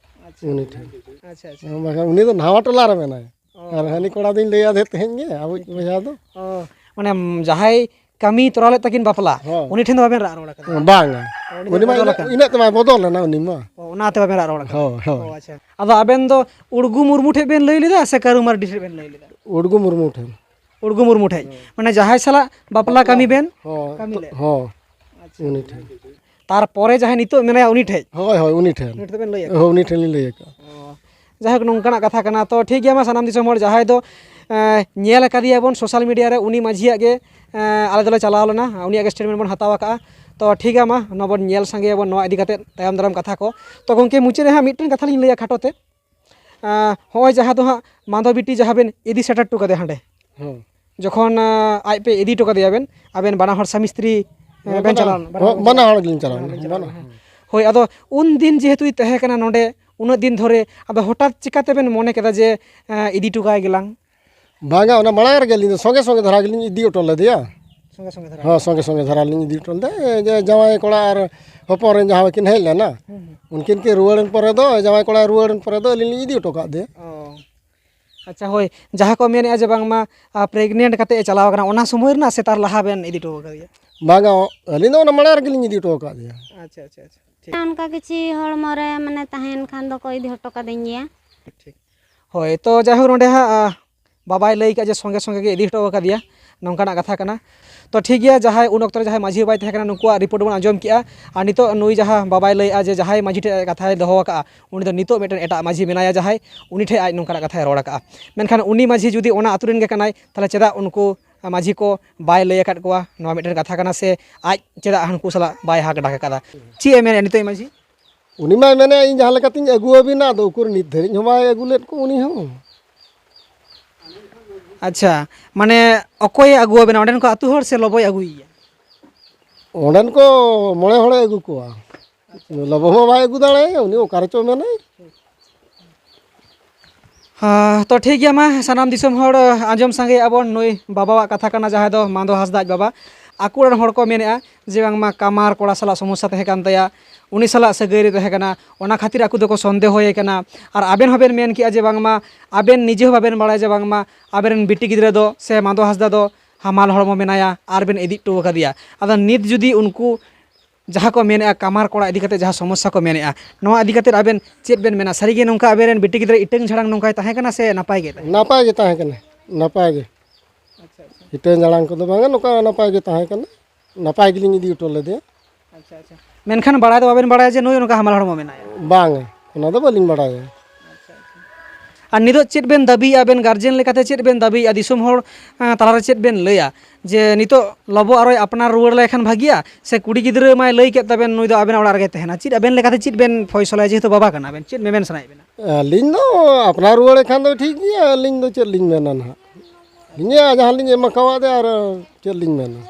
ᱟᱪᱪᱷᱟ᱾ ᱩᱱᱤ ᱴᱷᱮᱱ᱾ ᱟᱪᱪᱷᱟ, ᱟᱪᱪᱷᱟ᱾ ᱦᱮᱸ, ᱵᱟᱠᱷᱟᱱ ᱩᱱᱤ ᱫᱚ ᱱᱟᱣᱟ ᱴᱚᱞᱟ ᱨᱮ ᱢᱮᱱᱟᱭᱟ᱾ ᱚ᱾ ᱟᱨ ᱦᱟᱹᱱᱤ ᱠᱚᱲᱟ ᱫᱚᱧ ᱞᱟᱹᱭ ᱟᱫᱮ ᱛᱟᱦᱮᱸᱫ ᱜᱮ, ᱟᱵᱚᱭᱤᱡ ᱵᱚᱭᱦᱟ ᱫᱚ᱾ ᱚ, ᱢᱟᱱᱮ, ᱩᱢ, ᱡᱟᱦᱟᱸᱭ ᱠᱟᱹᱢᱤ ᱛᱚᱨᱟᱣ ᱞᱮᱫ ᱛᱟᱹᱠᱤᱱ ᱵᱟᱯᱞᱟ, ᱦᱚᱸ᱾ ᱩᱱᱤ ᱴᱷᱮᱱ ᱫᱚ ᱵᱟᱵᱮᱱ ᱨᱟᱜ ᱨᱚᱲ ᱟᱠᱟᱫᱟ? ᱵᱟᱝᱟ᱾ ᱚ, ᱩᱱᱤ ᱫᱚ ᱩᱱᱤ ᱢᱟ ᱵᱚᱫᱚᱞ ᱤᱱᱟᱹᱜ, ᱟᱠᱟᱱ? ᱤᱱᱟᱹᱜ ᱛᱮᱢᱟᱭ ᱵᱚᱫᱚᱞ ᱮᱱᱟ ᱩᱱᱤ ᱢᱟ᱾ ᱚ, ᱚᱱᱟᱛᱮ ᱵᱟᱵᱮᱱ ᱨᱟᱜ ᱨᱚᱲ ᱟᱠᱟᱫᱟ? ᱦᱳᱭ, ᱦᱳᱭ᱾ ᱚ, ᱟᱪᱪᱷᱟ᱾ ᱟᱫᱚ ᱟᱵᱮᱱ ᱫᱚ ᱩᱲᱜᱩ ᱢᱩᱨᱢᱩ ᱴᱷᱮᱱ ᱵᱮᱱ ᱞᱟᱹᱭ ᱞᱮᱫᱟ ᱥᱮ ᱠᱟᱹᱨᱩ ᱢᱟᱨᱰᱤ ᱴᱷᱮᱱ ᱵᱮᱱ ᱞᱟᱹᱭ ᱞᱮᱫᱟ? ᱩᱲᱜᱩ ᱢᱩᱨᱢᱩ ᱴᱷᱮᱱ᱾ ᱩᱲᱜᱩ ᱢᱩᱨᱢᱩ ᱴᱷᱮᱱ᱾ ᱦᱳᱭ᱾ ᱢᱟᱱᱮ, ᱡᱟᱦᱟᱸᱭ ᱥᱟᱞᱟᱜ ᱵᱟᱯᱞᱟ ᱠᱟᱹᱢᱤ ᱵᱮᱱ ᱦᱚᱸ, ᱠᱟᱹᱢᱤ ᱞᱮᱫ? ᱦᱚᱸ᱾ ᱟᱪᱪᱷᱟ᱾ ᱩᱱᱤ ᱴᱷᱮᱱ᱾ ᱛᱟᱨᱯᱚᱨᱮ ᱡᱟᱦᱟᱸᱭ ᱱᱤᱛᱚᱜ ᱢᱮᱱᱟᱭᱟ, ᱩᱱᱤ ᱴᱷᱮᱡ? ᱦᱳᱭ, ᱦᱳᱭ, ᱩᱱᱤ ᱴᱷᱮᱱ᱾ ᱩᱱᱤ ᱴᱷᱮᱱ ᱵᱮᱱ ᱞᱟᱹᱭ ᱟᱠᱟᱫᱟ? ᱦᱳᱭ, ᱩᱱᱤ ᱴᱷᱮᱱ ᱞᱤᱧ ᱞᱟᱹᱭ ᱟᱠᱟᱫᱟ᱾ ᱚ᱾ ᱡᱟᱭᱦᱳᱠ, ᱱᱚᱝᱠᱟᱱᱟᱜ ᱠᱟᱛᱷᱟ ᱠᱟᱱᱟ᱾ ᱛᱚ, ᱴᱷᱤᱠ ᱜᱮᱭᱟ, ᱢᱟ, ᱥᱟᱱᱟᱢ ᱫᱤᱥᱚᱢ ᱦᱚᱲ ᱡᱟᱦᱟᱸᱭ ᱫᱚ, ᱮᱸ, ᱧᱮᱞ ᱟᱠᱟᱫᱮᱭᱟ ᱵᱚᱱ social media ᱨᱮ, ᱩᱱᱤ ᱢᱟᱹᱡᱷᱤᱭᱟᱜ ᱜᱮ, ᱮᱸ, ᱟᱞᱮ ᱫᱚᱞᱮ ᱪᱟᱞᱟᱣ ᱞᱮᱱᱟ, ᱩᱱᱤᱭᱟᱜ ᱜᱮ statement ᱵᱚᱱ ᱦᱟᱛᱟᱣ ᱟᱠᱟᱫᱼᱟ᱾ ᱛᱚ, ᱴᱷᱤᱠ ᱜᱮᱭᱟ, ᱢᱟ, ᱱᱚᱣᱟ ᱵᱚᱱ ᱧᱮᱞ ᱥᱟᱸᱜᱮᱭᱟᱵᱚᱱ, ᱱᱚᱣᱟ ᱤᱫᱤ ᱠᱟᱛᱮᱫ ᱛᱟᱭᱚᱢ ᱫᱟᱨᱟᱢ ᱠᱟᱛᱷᱟ ᱠᱚ᱾ ᱛᱚ, ᱜᱚᱢᱠᱮ, ᱢᱩᱪᱟᱹᱫ ᱨᱮ ᱦᱟᱸᱜ ᱢᱤᱫᱴᱮᱱ ᱠᱟᱛᱷᱟ ᱞᱤᱧ ᱞᱟᱹᱭᱟ ᱠᱷᱟᱴᱚ ᱛᱮ᱾ ᱮᱸ, ᱦᱚᱸᱜᱼᱚᱭ ᱡᱟᱦᱟᱸ ᱫᱚ ᱦᱟᱸᱜ ᱢᱟᱫᱷᱚ ᱵᱤᱴᱤ ᱡᱟᱦᱟᱸ ᱵᱮᱱ ᱤᱫᱤ ᱥᱮᱴᱮᱨ ᱦᱚᱴᱚ ᱠᱟᱫᱮᱭᱟ ᱦᱟᱸᱰᱮ, ᱦᱮᱸ᱾ ᱡᱚᱠᱷᱚᱱ ᱟᱡ ᱯᱮ ᱤᱫᱤ ᱦᱚᱴᱚ ᱠᱟᱫᱮᱭᱟ ᱵᱮᱱ, ᱟᱵᱮᱱ ᱵᱟᱱᱟ ᱦᱚᱲ ᱥᱟᱢᱤ ᱥᱛᱨᱤ ᱵᱮᱱ ᱪᱟᱞᱟᱣ ᱞᱮᱱᱟ? ᱵᱟᱱᱟ ᱦᱚᱲ ᱜᱮᱞᱤᱧ ᱪᱟᱞᱟᱣ ᱞᱮᱱᱟ᱾ ᱦᱳᱭ, ᱟᱫᱚ ᱩᱱ ᱫᱤᱱ ᱡᱮᱦᱮᱛᱩᱭ ᱛᱟᱦᱮᱸ ᱠᱟᱱᱟ ᱱᱚᱰᱮ ᱩᱱᱟᱹᱜ ᱫᱤᱱ ᱫᱷᱚᱨᱮ, ᱟᱫᱚ ᱦᱚᱴᱟᱛ ᱪᱤᱠᱟᱹ ᱛᱮᱵᱮᱱ ᱢᱚᱱᱮ ᱠᱮᱫᱟ ᱡᱮ ᱤᱫᱤ ᱦᱚᱴᱚ ᱠᱟᱭ ᱜᱮᱞᱟᱝ? ᱵᱟᱝᱟ, ᱚᱱᱟ ᱢᱟᱲᱟᱝ ᱨᱮᱜᱮ ᱟᱹᱞᱤᱧ ᱫᱚ ᱥᱚᱸᱜᱮ ᱥᱚᱸᱜᱮ ᱫᱷᱟᱨᱟ ᱜᱮᱞᱤᱧ ᱤᱫᱤ ᱦᱚᱴᱚ ᱞᱮᱫᱮᱭᱟ᱾ ᱥᱚᱸᱜᱮ ᱥᱚᱸᱜᱮ ᱫᱷᱟᱨᱟ? ᱦᱮᱸ, ᱥᱚᱸᱜᱮ ᱥᱚᱸᱜᱮ ᱫᱷᱟᱨᱟ ᱞᱤᱧ ᱤᱫᱤ ᱦᱚᱴᱚ ᱞᱮᱫᱮᱭᱟ᱾ ᱡᱮ ᱡᱟᱶᱟᱭ ᱠᱚᱲᱟ ᱟᱨ ᱦᱚᱯᱚᱱ ᱨᱮᱱ ᱡᱟᱦᱟᱸ ᱠᱤᱱ ᱦᱮᱡ ᱞᱮᱱᱟ, ᱦᱩᱸ, ᱦᱩᱸ᱾ ᱩᱱᱠᱤᱱ ᱠᱤᱱ ᱨᱩᱣᱟᱹᱲᱮᱱ ᱯᱚᱨᱮ ᱫᱚ, ᱡᱟᱶᱟᱭ ᱠᱚᱲᱟᱭ ᱨᱩᱣᱟᱹᱲᱮᱱ ᱯᱚᱨᱮ ᱫᱚ ᱟᱹᱞᱤᱧ ᱞᱤᱧ ᱤᱫᱤ ᱦᱚᱴᱚ ᱠᱟᱜ ᱫᱮᱭᱟ᱾ ᱚ᱾ ᱟᱪᱪᱷᱟ, ᱦᱳᱭ, ᱡᱟᱦᱟᱸ ᱠᱚ ᱢᱮᱱᱮᱫᱼᱟ ᱡᱮ ᱵᱟᱝᱢᱟ ᱯᱨᱮᱜᱱᱮᱱᱴ ᱠᱟᱛᱮ ᱮ ᱪᱟᱞᱟᱣ ᱠᱟᱱᱟ, ᱚᱱᱟ ᱥᱚᱢᱚᱭ ᱨᱮᱱᱟᱜ ᱥᱮ ᱛᱟᱨ ᱞᱟᱦᱟ ᱵᱮᱱ ᱤᱫᱤ ᱦᱚᱴᱚ ᱟᱠᱟᱫᱮᱭᱟ? ᱵᱟᱝᱟ, ᱟᱹᱞᱤᱧ ᱫᱚ ᱚᱱᱟ ᱢᱟᱲᱟᱝ ᱨᱮᱜᱮᱞᱤᱧ ᱤᱫᱤ ᱦᱚᱴᱚ ᱟᱠᱟᱫ ᱫᱮᱭᱟ᱾ ᱟᱪᱪᱷᱟ, ᱟᱪᱪᱷᱟ, ᱟᱪᱪᱷᱟ, ᱴᱷᱤᱠ᱾ ᱚᱱᱠᱟ ᱠᱤᱪᱷᱤ ᱦᱚᱲᱢᱚ ᱨᱮ ᱢᱟᱱᱮ ᱛᱟᱦᱮᱸᱭᱮᱱ ᱠᱷᱟᱱ ᱫᱚᱠᱚ ᱤᱫᱤ ᱦᱚᱴᱚ ᱠᱟᱹᱫᱤᱧ ᱜᱮᱭᱟ᱾ ᱴᱷᱤᱠ᱾ ᱦᱳᱭ, ᱛᱚ ᱡᱟᱭᱦᱳᱠ, ᱱᱚᱰᱮ ᱦᱟᱸᱜ, ᱟ, ᱵᱟᱵᱟᱭ ᱞᱟᱹᱭ ᱠᱟᱜᱼᱟ ᱡᱮ ᱥᱚᱸᱜᱮ ᱥᱚᱸᱜᱮ ᱜᱮ ᱤᱫᱤ ᱦᱚᱴᱚ ᱟᱠᱟᱫᱮᱭᱟ, ᱱᱚᱝᱠᱟᱱᱟᱜ ᱠᱟᱛᱷᱟ ᱠᱟᱱᱟ᱾ ᱛᱚ ᱴᱷᱤᱠ ᱜᱮᱭᱟ, ᱡᱟᱦᱟᱸᱭ ᱩᱱ ᱚᱠᱛᱚ ᱨᱮ ᱡᱟᱦᱟᱸᱭ ᱢᱟᱹᱡᱷᱤ ᱵᱟᱵᱟᱭ ᱛᱟᱦᱮᱸ ᱠᱟᱱᱟ, ᱱᱩᱠᱩᱣᱟᱜ ᱨᱤᱯᱳᱨᱴ ᱵᱚᱱ ᱟᱸᱡᱚᱢ ᱠᱮᱜᱼᱟ᱾ ᱟᱨ ᱱᱤᱛᱚᱜ ᱱᱩᱭ ᱡᱟᱦᱟᱸ ᱵᱟᱵᱟᱭ ᱞᱟᱹᱭᱮᱜᱼᱟ ᱡᱮ ᱡᱟᱦᱟᱸᱭ ᱢᱟᱹᱡᱷᱤ ᱴᱷᱮᱱ ᱟᱡ ᱠᱟᱛᱷᱟᱭ ᱫᱚᱦᱚ ᱟᱠᱟᱜᱼᱟ, ᱩᱱᱤ ᱫᱚ ᱱᱤᱛᱚᱜ ᱢᱤᱫᱴᱮᱱ ᱮᱴᱟᱜ ᱢᱟᱹᱡᱷᱤ ᱢᱮᱱᱟᱭᱟ ᱡᱟᱦᱟᱸᱭ, ᱩᱱᱤ ᱴᱷᱮᱱ ᱟᱡ ᱱᱚᱝᱠᱟᱱᱟᱜ ᱠᱟᱛᱷᱟᱭ ᱨᱚᱲ ᱟᱠᱟᱜᱼᱟ᱾ ᱢᱮᱱᱠᱷᱟᱱ ᱩᱱᱤ ᱢᱟᱹᱡᱷᱤ ᱡᱩᱫᱤ ᱚᱱᱟ ᱟᱹᱛᱩ ᱨᱮᱱ ᱜᱮ ᱠᱟᱱᱟᱭ, ᱛᱟᱦᱚᱞᱮ ᱪᱮᱫᱟᱜ ᱩᱱᱠᱩ ᱢᱟᱹᱡᱷᱤ ᱠᱚ ᱵᱟᱭ ᱞᱟᱹᱭ ᱟᱠᱟᱫ ᱠᱚᱣᱟ? ᱱᱚᱣᱟ ᱢᱤᱫᱴᱮᱱ ᱠᱟᱛᱷᱟ ᱠᱟᱱᱟ᱾ ᱥᱮ ᱟᱡ ᱪᱮᱫᱟᱜ ᱦᱟᱹᱱᱠᱩ ᱥᱟᱞᱟᱜ ᱵᱟᱭ ᱦᱟᱠ ᱰᱟᱠ ᱟᱠᱟᱫᱟ? ᱪᱮᱫ ᱮ ᱢᱮᱱᱮᱫᱼᱟ ᱱᱤᱛᱚᱜ ᱢᱟᱹᱡᱷᱤ? ᱩᱱᱤ ᱢᱟᱭ ᱢᱮᱱᱮᱫᱼᱟ, "ᱤᱧ ᱡᱟᱦᱟᱸ ᱞᱮᱠᱟᱛᱤᱧ ᱟᱹᱜᱩ ᱟᱹᱵᱤᱱᱟ, ᱟᱫᱚ ᱩᱠᱩᱨ ᱱᱤᱛ ᱫᱷᱟᱹᱨᱤᱡ ᱦᱚᱸ ᱵᱟᱭ ᱟᱹᱜᱩ ᱞᱮᱫ ᱠᱚ ᱩᱱᱤ ᱦᱚᱸ?" ᱟᱪᱪᱷᱟ, ᱢᱟᱱᱮ ᱚᱠᱚᱭᱮ ᱟᱹᱜᱩ ᱟᱵᱮᱱᱟ? ᱚᱸᱰᱮᱱ ᱠᱚ ᱟᱹᱛᱩ ᱦᱚᱲ ᱥᱮ ᱞᱚᱵᱚᱭ ᱟᱹᱜᱩᱭᱮᱭᱟ? ᱚᱸᱰᱮᱱ ᱠᱚ ᱢᱚᱬᱮ ᱦᱚᱲᱮ ᱟᱹᱜᱩ ᱠᱚᱣᱟ᱾ ᱞᱚᱵᱚ ᱦᱚᱸ ᱵᱟᱭ ᱟᱹᱜᱩ ᱫᱟᱲᱮᱭᱟᱭᱟ, ᱩᱱᱤ ᱚᱠᱟ ᱨᱮᱪᱚ ᱢᱮᱱᱟᱭ᱾ ᱦᱮᱸ, ᱛᱚ ᱴᱷᱤᱠ ᱜᱮᱭᱟ, ᱢᱟ ᱥᱟᱱᱟᱢ ᱫᱤᱥᱚᱢ ᱦᱚᱲ ᱟᱸᱡᱚᱢ ᱥᱟᱸᱜᱮᱭᱟᱜᱼᱟ ᱵᱚᱱ, ᱱᱩᱭ ᱵᱟᱵᱟᱣᱟᱜ ᱠᱟᱛᱷᱟ ᱠᱟᱱᱟ, ᱡᱟᱦᱟᱸᱭ ᱫᱚ ᱢᱟᱱᱫᱚ ᱦᱟᱸᱥᱫᱟ ᱟᱡ ᱵᱟᱵᱟ᱾ ᱟᱠᱚ ᱚᱲᱟᱜ ᱨᱮᱱ ᱦᱚᱲ ᱠᱚ ᱢᱮᱱᱮᱫᱼᱟ ᱡᱮ ᱵᱟᱝᱢᱟ ᱠᱟᱢᱟᱨ ᱠᱚᱲᱟ ᱥᱟᱞᱟᱜ ᱥᱚᱢᱚᱥᱥᱟ ᱛᱟᱦᱮᱸ ᱠᱟᱱ ᱛᱟᱭᱟ, ᱩᱱᱤ ᱥᱟᱞᱟᱜ ᱥᱟᱹᱜᱟᱹᱭ ᱨᱮ ᱛᱟᱦᱮᱸ ᱠᱟᱱᱟ, ᱚᱱᱟ ᱠᱷᱟᱹᱛᱤᱨ ᱟᱠᱚ ᱫᱚᱠᱚ ᱥᱚᱱᱫᱮᱦᱚᱭᱮ ᱠᱟᱱᱟ᱾ ᱟᱨ ᱟᱵᱮᱱ ᱦᱚᱸᱵᱮᱱ ᱢᱮᱱ ᱠᱮᱜᱼᱟ ᱡᱮ ᱵᱟᱝᱢᱟ ᱟᱵᱮᱱ ᱱᱤᱡᱮ ᱦᱚᱸ ᱵᱟᱵᱮᱱ ᱵᱟᱲᱟᱭᱟ ᱡᱮ ᱵᱟᱝᱢᱟ ᱟᱵᱮᱱ ᱨᱮᱱ ᱵᱤᱴᱤ ᱜᱤᱫᱽᱨᱟᱹ ᱫᱚ ᱥᱮ ᱢᱟᱱᱫᱚ ᱦᱟᱸᱥᱫᱟ ᱫᱚ ᱦᱟᱢᱟᱞ ᱦᱚᱲᱢᱚ ᱢᱮᱱᱟᱭᱟ ᱟᱨ ᱵᱮᱱ ᱤᱫᱤ ᱦᱚᱴᱚ ᱟᱠᱟᱫᱮᱭᱟ᱾ ᱟᱫᱚ ᱱᱤᱛ ᱡᱩᱫᱤ ᱩᱱᱠᱩ ᱡᱟᱦᱟᱸ ᱠᱚ ᱢᱮᱱᱮᱫᱼᱟ, ᱠᱟᱢᱟᱨ ᱠᱚᱲᱟ ᱤᱫᱤ ᱠᱟᱛᱮ ᱡᱟᱦᱟᱸ ᱥᱚᱢᱚᱥᱥᱟ ᱠᱚ ᱢᱮᱱᱮᱫᱼᱟ, ᱱᱚᱣᱟ ᱤᱫᱤ ᱠᱟᱛᱮ ᱟᱵᱮᱱ ᱪᱮᱫ ᱵᱮᱱ ᱢᱮᱱᱟ? ᱥᱟᱹᱨᱤᱜᱮ ᱱᱚᱝᱠᱟ ᱟᱵᱮᱱ ᱨᱮᱱ ᱵᱤᱴᱤ ᱜᱤᱫᱽᱨᱟᱹ ᱤᱴᱟᱹᱝ ᱡᱷᱟᱲᱟᱝ ᱱᱚᱝᱠᱟᱭ ᱛᱟᱦᱮᱸ ᱠᱟᱱᱟ ᱥᱮ ᱱᱟᱯᱟᱭ ᱜᱮ ᱛᱟᱦᱮᱸ ᱠᱟᱱᱟ? ᱱᱟᱯᱟᱭ ᱜᱮ ᱛᱟᱦᱮᱸ ᱠᱟᱱᱟ, ᱱᱟᱯᱟᱭ ᱜᱮ᱾ ᱟᱪᱪᱷᱟ, ᱟᱪᱪᱷᱟ᱾ ᱤᱴᱟᱹᱝ ᱡᱷᱟᱲᱟᱝ ᱠᱚᱫᱚ ᱵᱟᱝᱟ, ᱱᱚᱝᱠᱟ ᱱᱟᱯᱟᱭ ᱜᱮ ᱛᱟᱦᱮᱸ ᱠᱟᱱᱟ, ᱱᱟᱯᱟᱭ ᱜᱮᱞᱤᱧ ᱤᱫᱤ ᱦᱚᱴᱚ ᱞᱮᱫᱮᱭᱟ᱾ ᱟᱪᱪᱷᱟ, ᱟᱪᱪᱷᱟ᱾ ᱢᱮᱱᱠᱷᱟᱱ ᱵᱟᱲᱟᱭ ᱫᱚ ᱵᱟᱵᱮᱱ ᱵᱟᱲᱟᱭᱟ ᱡᱮ ᱱᱩᱭ ᱱᱚᱝᱠᱟ ᱦᱟᱢᱟᱞ ᱦᱚᱲᱢᱚ ᱢᱮᱱᱟᱭᱟ? ᱵᱟᱝᱟ, ᱚᱱᱟ ᱫᱚ ᱵᱟᱹᱞᱤᱧ ᱵᱟᱲᱟᱭᱟ᱾ ᱟᱪᱪᱷᱟ, ᱟᱪᱪᱷᱟ᱾ ᱟᱨ ᱱᱤᱛᱚᱜ ᱪᱮᱫ ᱵᱮᱱ ᱫᱟᱹᱵᱤᱭᱮᱫᱼᱟ? ᱟᱵᱮᱱ ᱜᱟᱨᱡᱮᱱ ᱞᱮᱠᱟᱛᱮ ᱪᱮᱫ ᱵᱮᱱ ᱫᱟᱹᱵᱤᱭᱮᱫᱼᱟ? ᱫᱤᱥᱚᱢ ᱦᱚᱲ, ᱟᱸ, ᱛᱟᱞᱟᱨᱮ ᱪᱮᱫ ᱵᱮᱱ ᱞᱟᱹᱭᱟ? ᱡᱮ ᱱᱤᱛᱚᱜ ᱞᱚᱵᱚ ᱟᱨᱚᱭ ᱟᱯᱱᱟᱨ ᱨᱩᱣᱟᱹᱲ ᱞᱮᱠᱷᱟᱱ ᱵᱷᱟᱹᱜᱤᱭᱟ, ᱥᱮ ᱠᱩᱲᱤ ᱜᱤᱫᱽᱨᱟᱹ ᱢᱟᱭ ᱞᱟᱹᱭ ᱠᱮᱫ ᱛᱟᱵᱮᱱ ᱱᱩᱭ ᱫᱚ ᱟᱵᱮᱱᱟᱜ ᱚᱲᱟᱜ ᱨᱮᱜᱮ ᱛᱟᱦᱮᱱᱟ? ᱪᱮᱫ ᱟᱵᱮᱱ ᱞᱮᱠᱟᱛᱮ ᱪᱮᱫ ᱵᱮᱱ ᱯᱷᱚᱭᱥᱚᱞᱟᱭᱟ, ᱡᱮᱦᱮᱛᱩ ᱵᱟᱵᱟ ᱠᱟᱱᱟ ᱵᱮᱱ, ᱪᱮᱫ ᱢᱮᱢᱮᱱ ᱥᱟᱱᱟᱭᱮᱫ ᱵᱮᱱᱟ? ᱟᱹᱞᱤᱧ ᱫᱚ ᱟᱯᱱᱟᱨ ᱨᱩᱣᱟᱹᱲᱮ ᱠᱷᱟᱱ ᱫᱚ ᱴᱷᱤᱠ ᱜᱮᱭᱟ, ᱟᱹᱞᱤᱧ ᱫᱚ ᱪᱮᱫ ᱞᱤᱧ ᱢᱮᱱᱟ ᱱᱟᱦᱟᱜ᱾ ᱤᱧᱟᱹᱜ ᱡᱟᱦᱟᱸ ᱞᱤᱧ ᱮᱢ ᱟᱠᱟᱣᱟᱫᱮᱭᱟ, ᱟᱨ ᱪᱮᱫ ᱞᱤᱧ ᱢᱮᱱᱟ᱾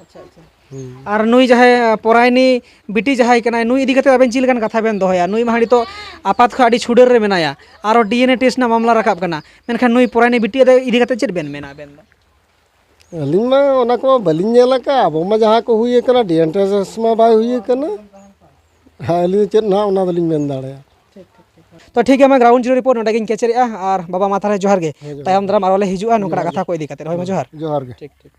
ᱟᱪᱪᱷᱟ, ᱟᱪᱪᱷᱟ᱾ ᱦᱩᱸ᱾ ᱟᱨ ᱱᱩᱭ ᱡᱟᱦᱟᱸᱭ, ᱟᱸ, ᱯᱚᱨᱟᱭᱱᱤ ᱵᱤᱴᱤ ᱡᱟᱦᱟᱸᱭ ᱠᱟᱱᱟᱭ, ᱱᱩᱭ ᱤᱫᱤ ᱠᱟᱛᱮ ᱟᱵᱮᱱ ᱪᱮᱫ ᱞᱮᱠᱟᱱ ᱠᱟᱛᱷᱟ ᱵᱮᱱ ᱫᱚᱦᱚᱭᱟ? ᱱᱩᱭ ᱢᱟ ᱱᱤᱛᱚᱜ ᱟᱯᱟᱛ ᱠᱷᱚᱱ ᱟᱹᱰᱤ ᱪᱷᱩᱰᱟᱹᱨ ᱨᱮ ᱢᱮᱱᱟᱭᱟ, ᱟᱨᱚ ᱰᱤ ᱮᱱ ᱮ ᱴᱮᱥᱴ ᱨᱮᱱᱟᱜ ᱢᱟᱢᱞᱟ ᱨᱟᱠᱟᱵ ᱠᱟᱱᱟ, ᱢᱮᱱᱠᱷᱟᱱ ᱱᱩᱭ ᱯᱚᱨᱟᱭᱱᱤ ᱵᱤᱴᱤ ᱤᱫᱤ ᱠᱟᱛᱮ ᱪᱮᱫ ᱵᱮᱱ ᱢᱮᱱᱟ ᱟᱵᱮᱱ ᱫᱚ? ᱟᱹᱞᱤᱧ ᱢᱟ ᱚᱱᱟ ᱠᱚ ᱵᱟᱹᱞᱤᱧ ᱧᱮᱞ ᱟᱠᱟᱫᱼᱟ᱾ ᱟᱵᱚ ᱢᱟ ᱡᱟᱦᱟᱸ ᱠᱚ ᱦᱩᱭ ᱟᱠᱟᱱᱟ, ᱰᱤ ᱮᱱ ᱮ ᱴᱮᱥᱴ ᱢᱟ ᱵᱟᱭ ᱦᱩᱭ ᱟᱠᱟᱱᱟ᱾ ᱟᱹᱞᱤᱧ ᱪᱮᱫ ᱱᱟᱦᱟᱜ ᱚᱱᱟ ᱫᱚᱞᱤᱧ ᱢᱮᱱ ᱫᱟᱲᱮᱭᱟᱜᱼᱟ᱾ ᱛᱚ ᱴᱷᱤᱠ ᱜᱮᱭᱟ, ᱢᱟ ᱜᱨᱟᱣᱩᱱᱰ ᱡᱤᱨᱳ ᱨᱤᱯᱳᱨᱴ ᱱᱚᱰᱮ ᱜᱤᱧ ᱠᱮᱪᱮᱫᱮᱜᱼᱟ᱾ ᱟᱨ ᱵᱟᱵᱟ, ᱢᱟ ᱛᱟᱦᱚᱞᱮ ᱡᱚᱦᱟᱨ ᱜᱮ᱾ ᱦᱮᱸ, ᱡᱚᱦᱟᱨ᱾ ᱛᱟᱭᱚᱢ ᱫᱟᱨᱟᱢ ᱟᱨᱚ ᱞᱮ ᱦᱤᱡᱩᱜᱼᱟ, ᱱᱚᱝᱠᱟᱱᱟᱜ ᱡᱚᱦᱟᱨ ᱠᱟᱛᱷᱟ ᱜᱮ᱾ ᱠᱚ ᱤᱫᱤ ᱠᱟᱛᱮ᱾ ᱦᱳᱭ, ᱢᱟ ᱡᱚᱦᱟᱨ᱾ ᱡᱚᱦᱟᱨ ᱜᱮ᱾ ᱴᱷᱤᱠ, ᱴᱷᱤᱠ᱾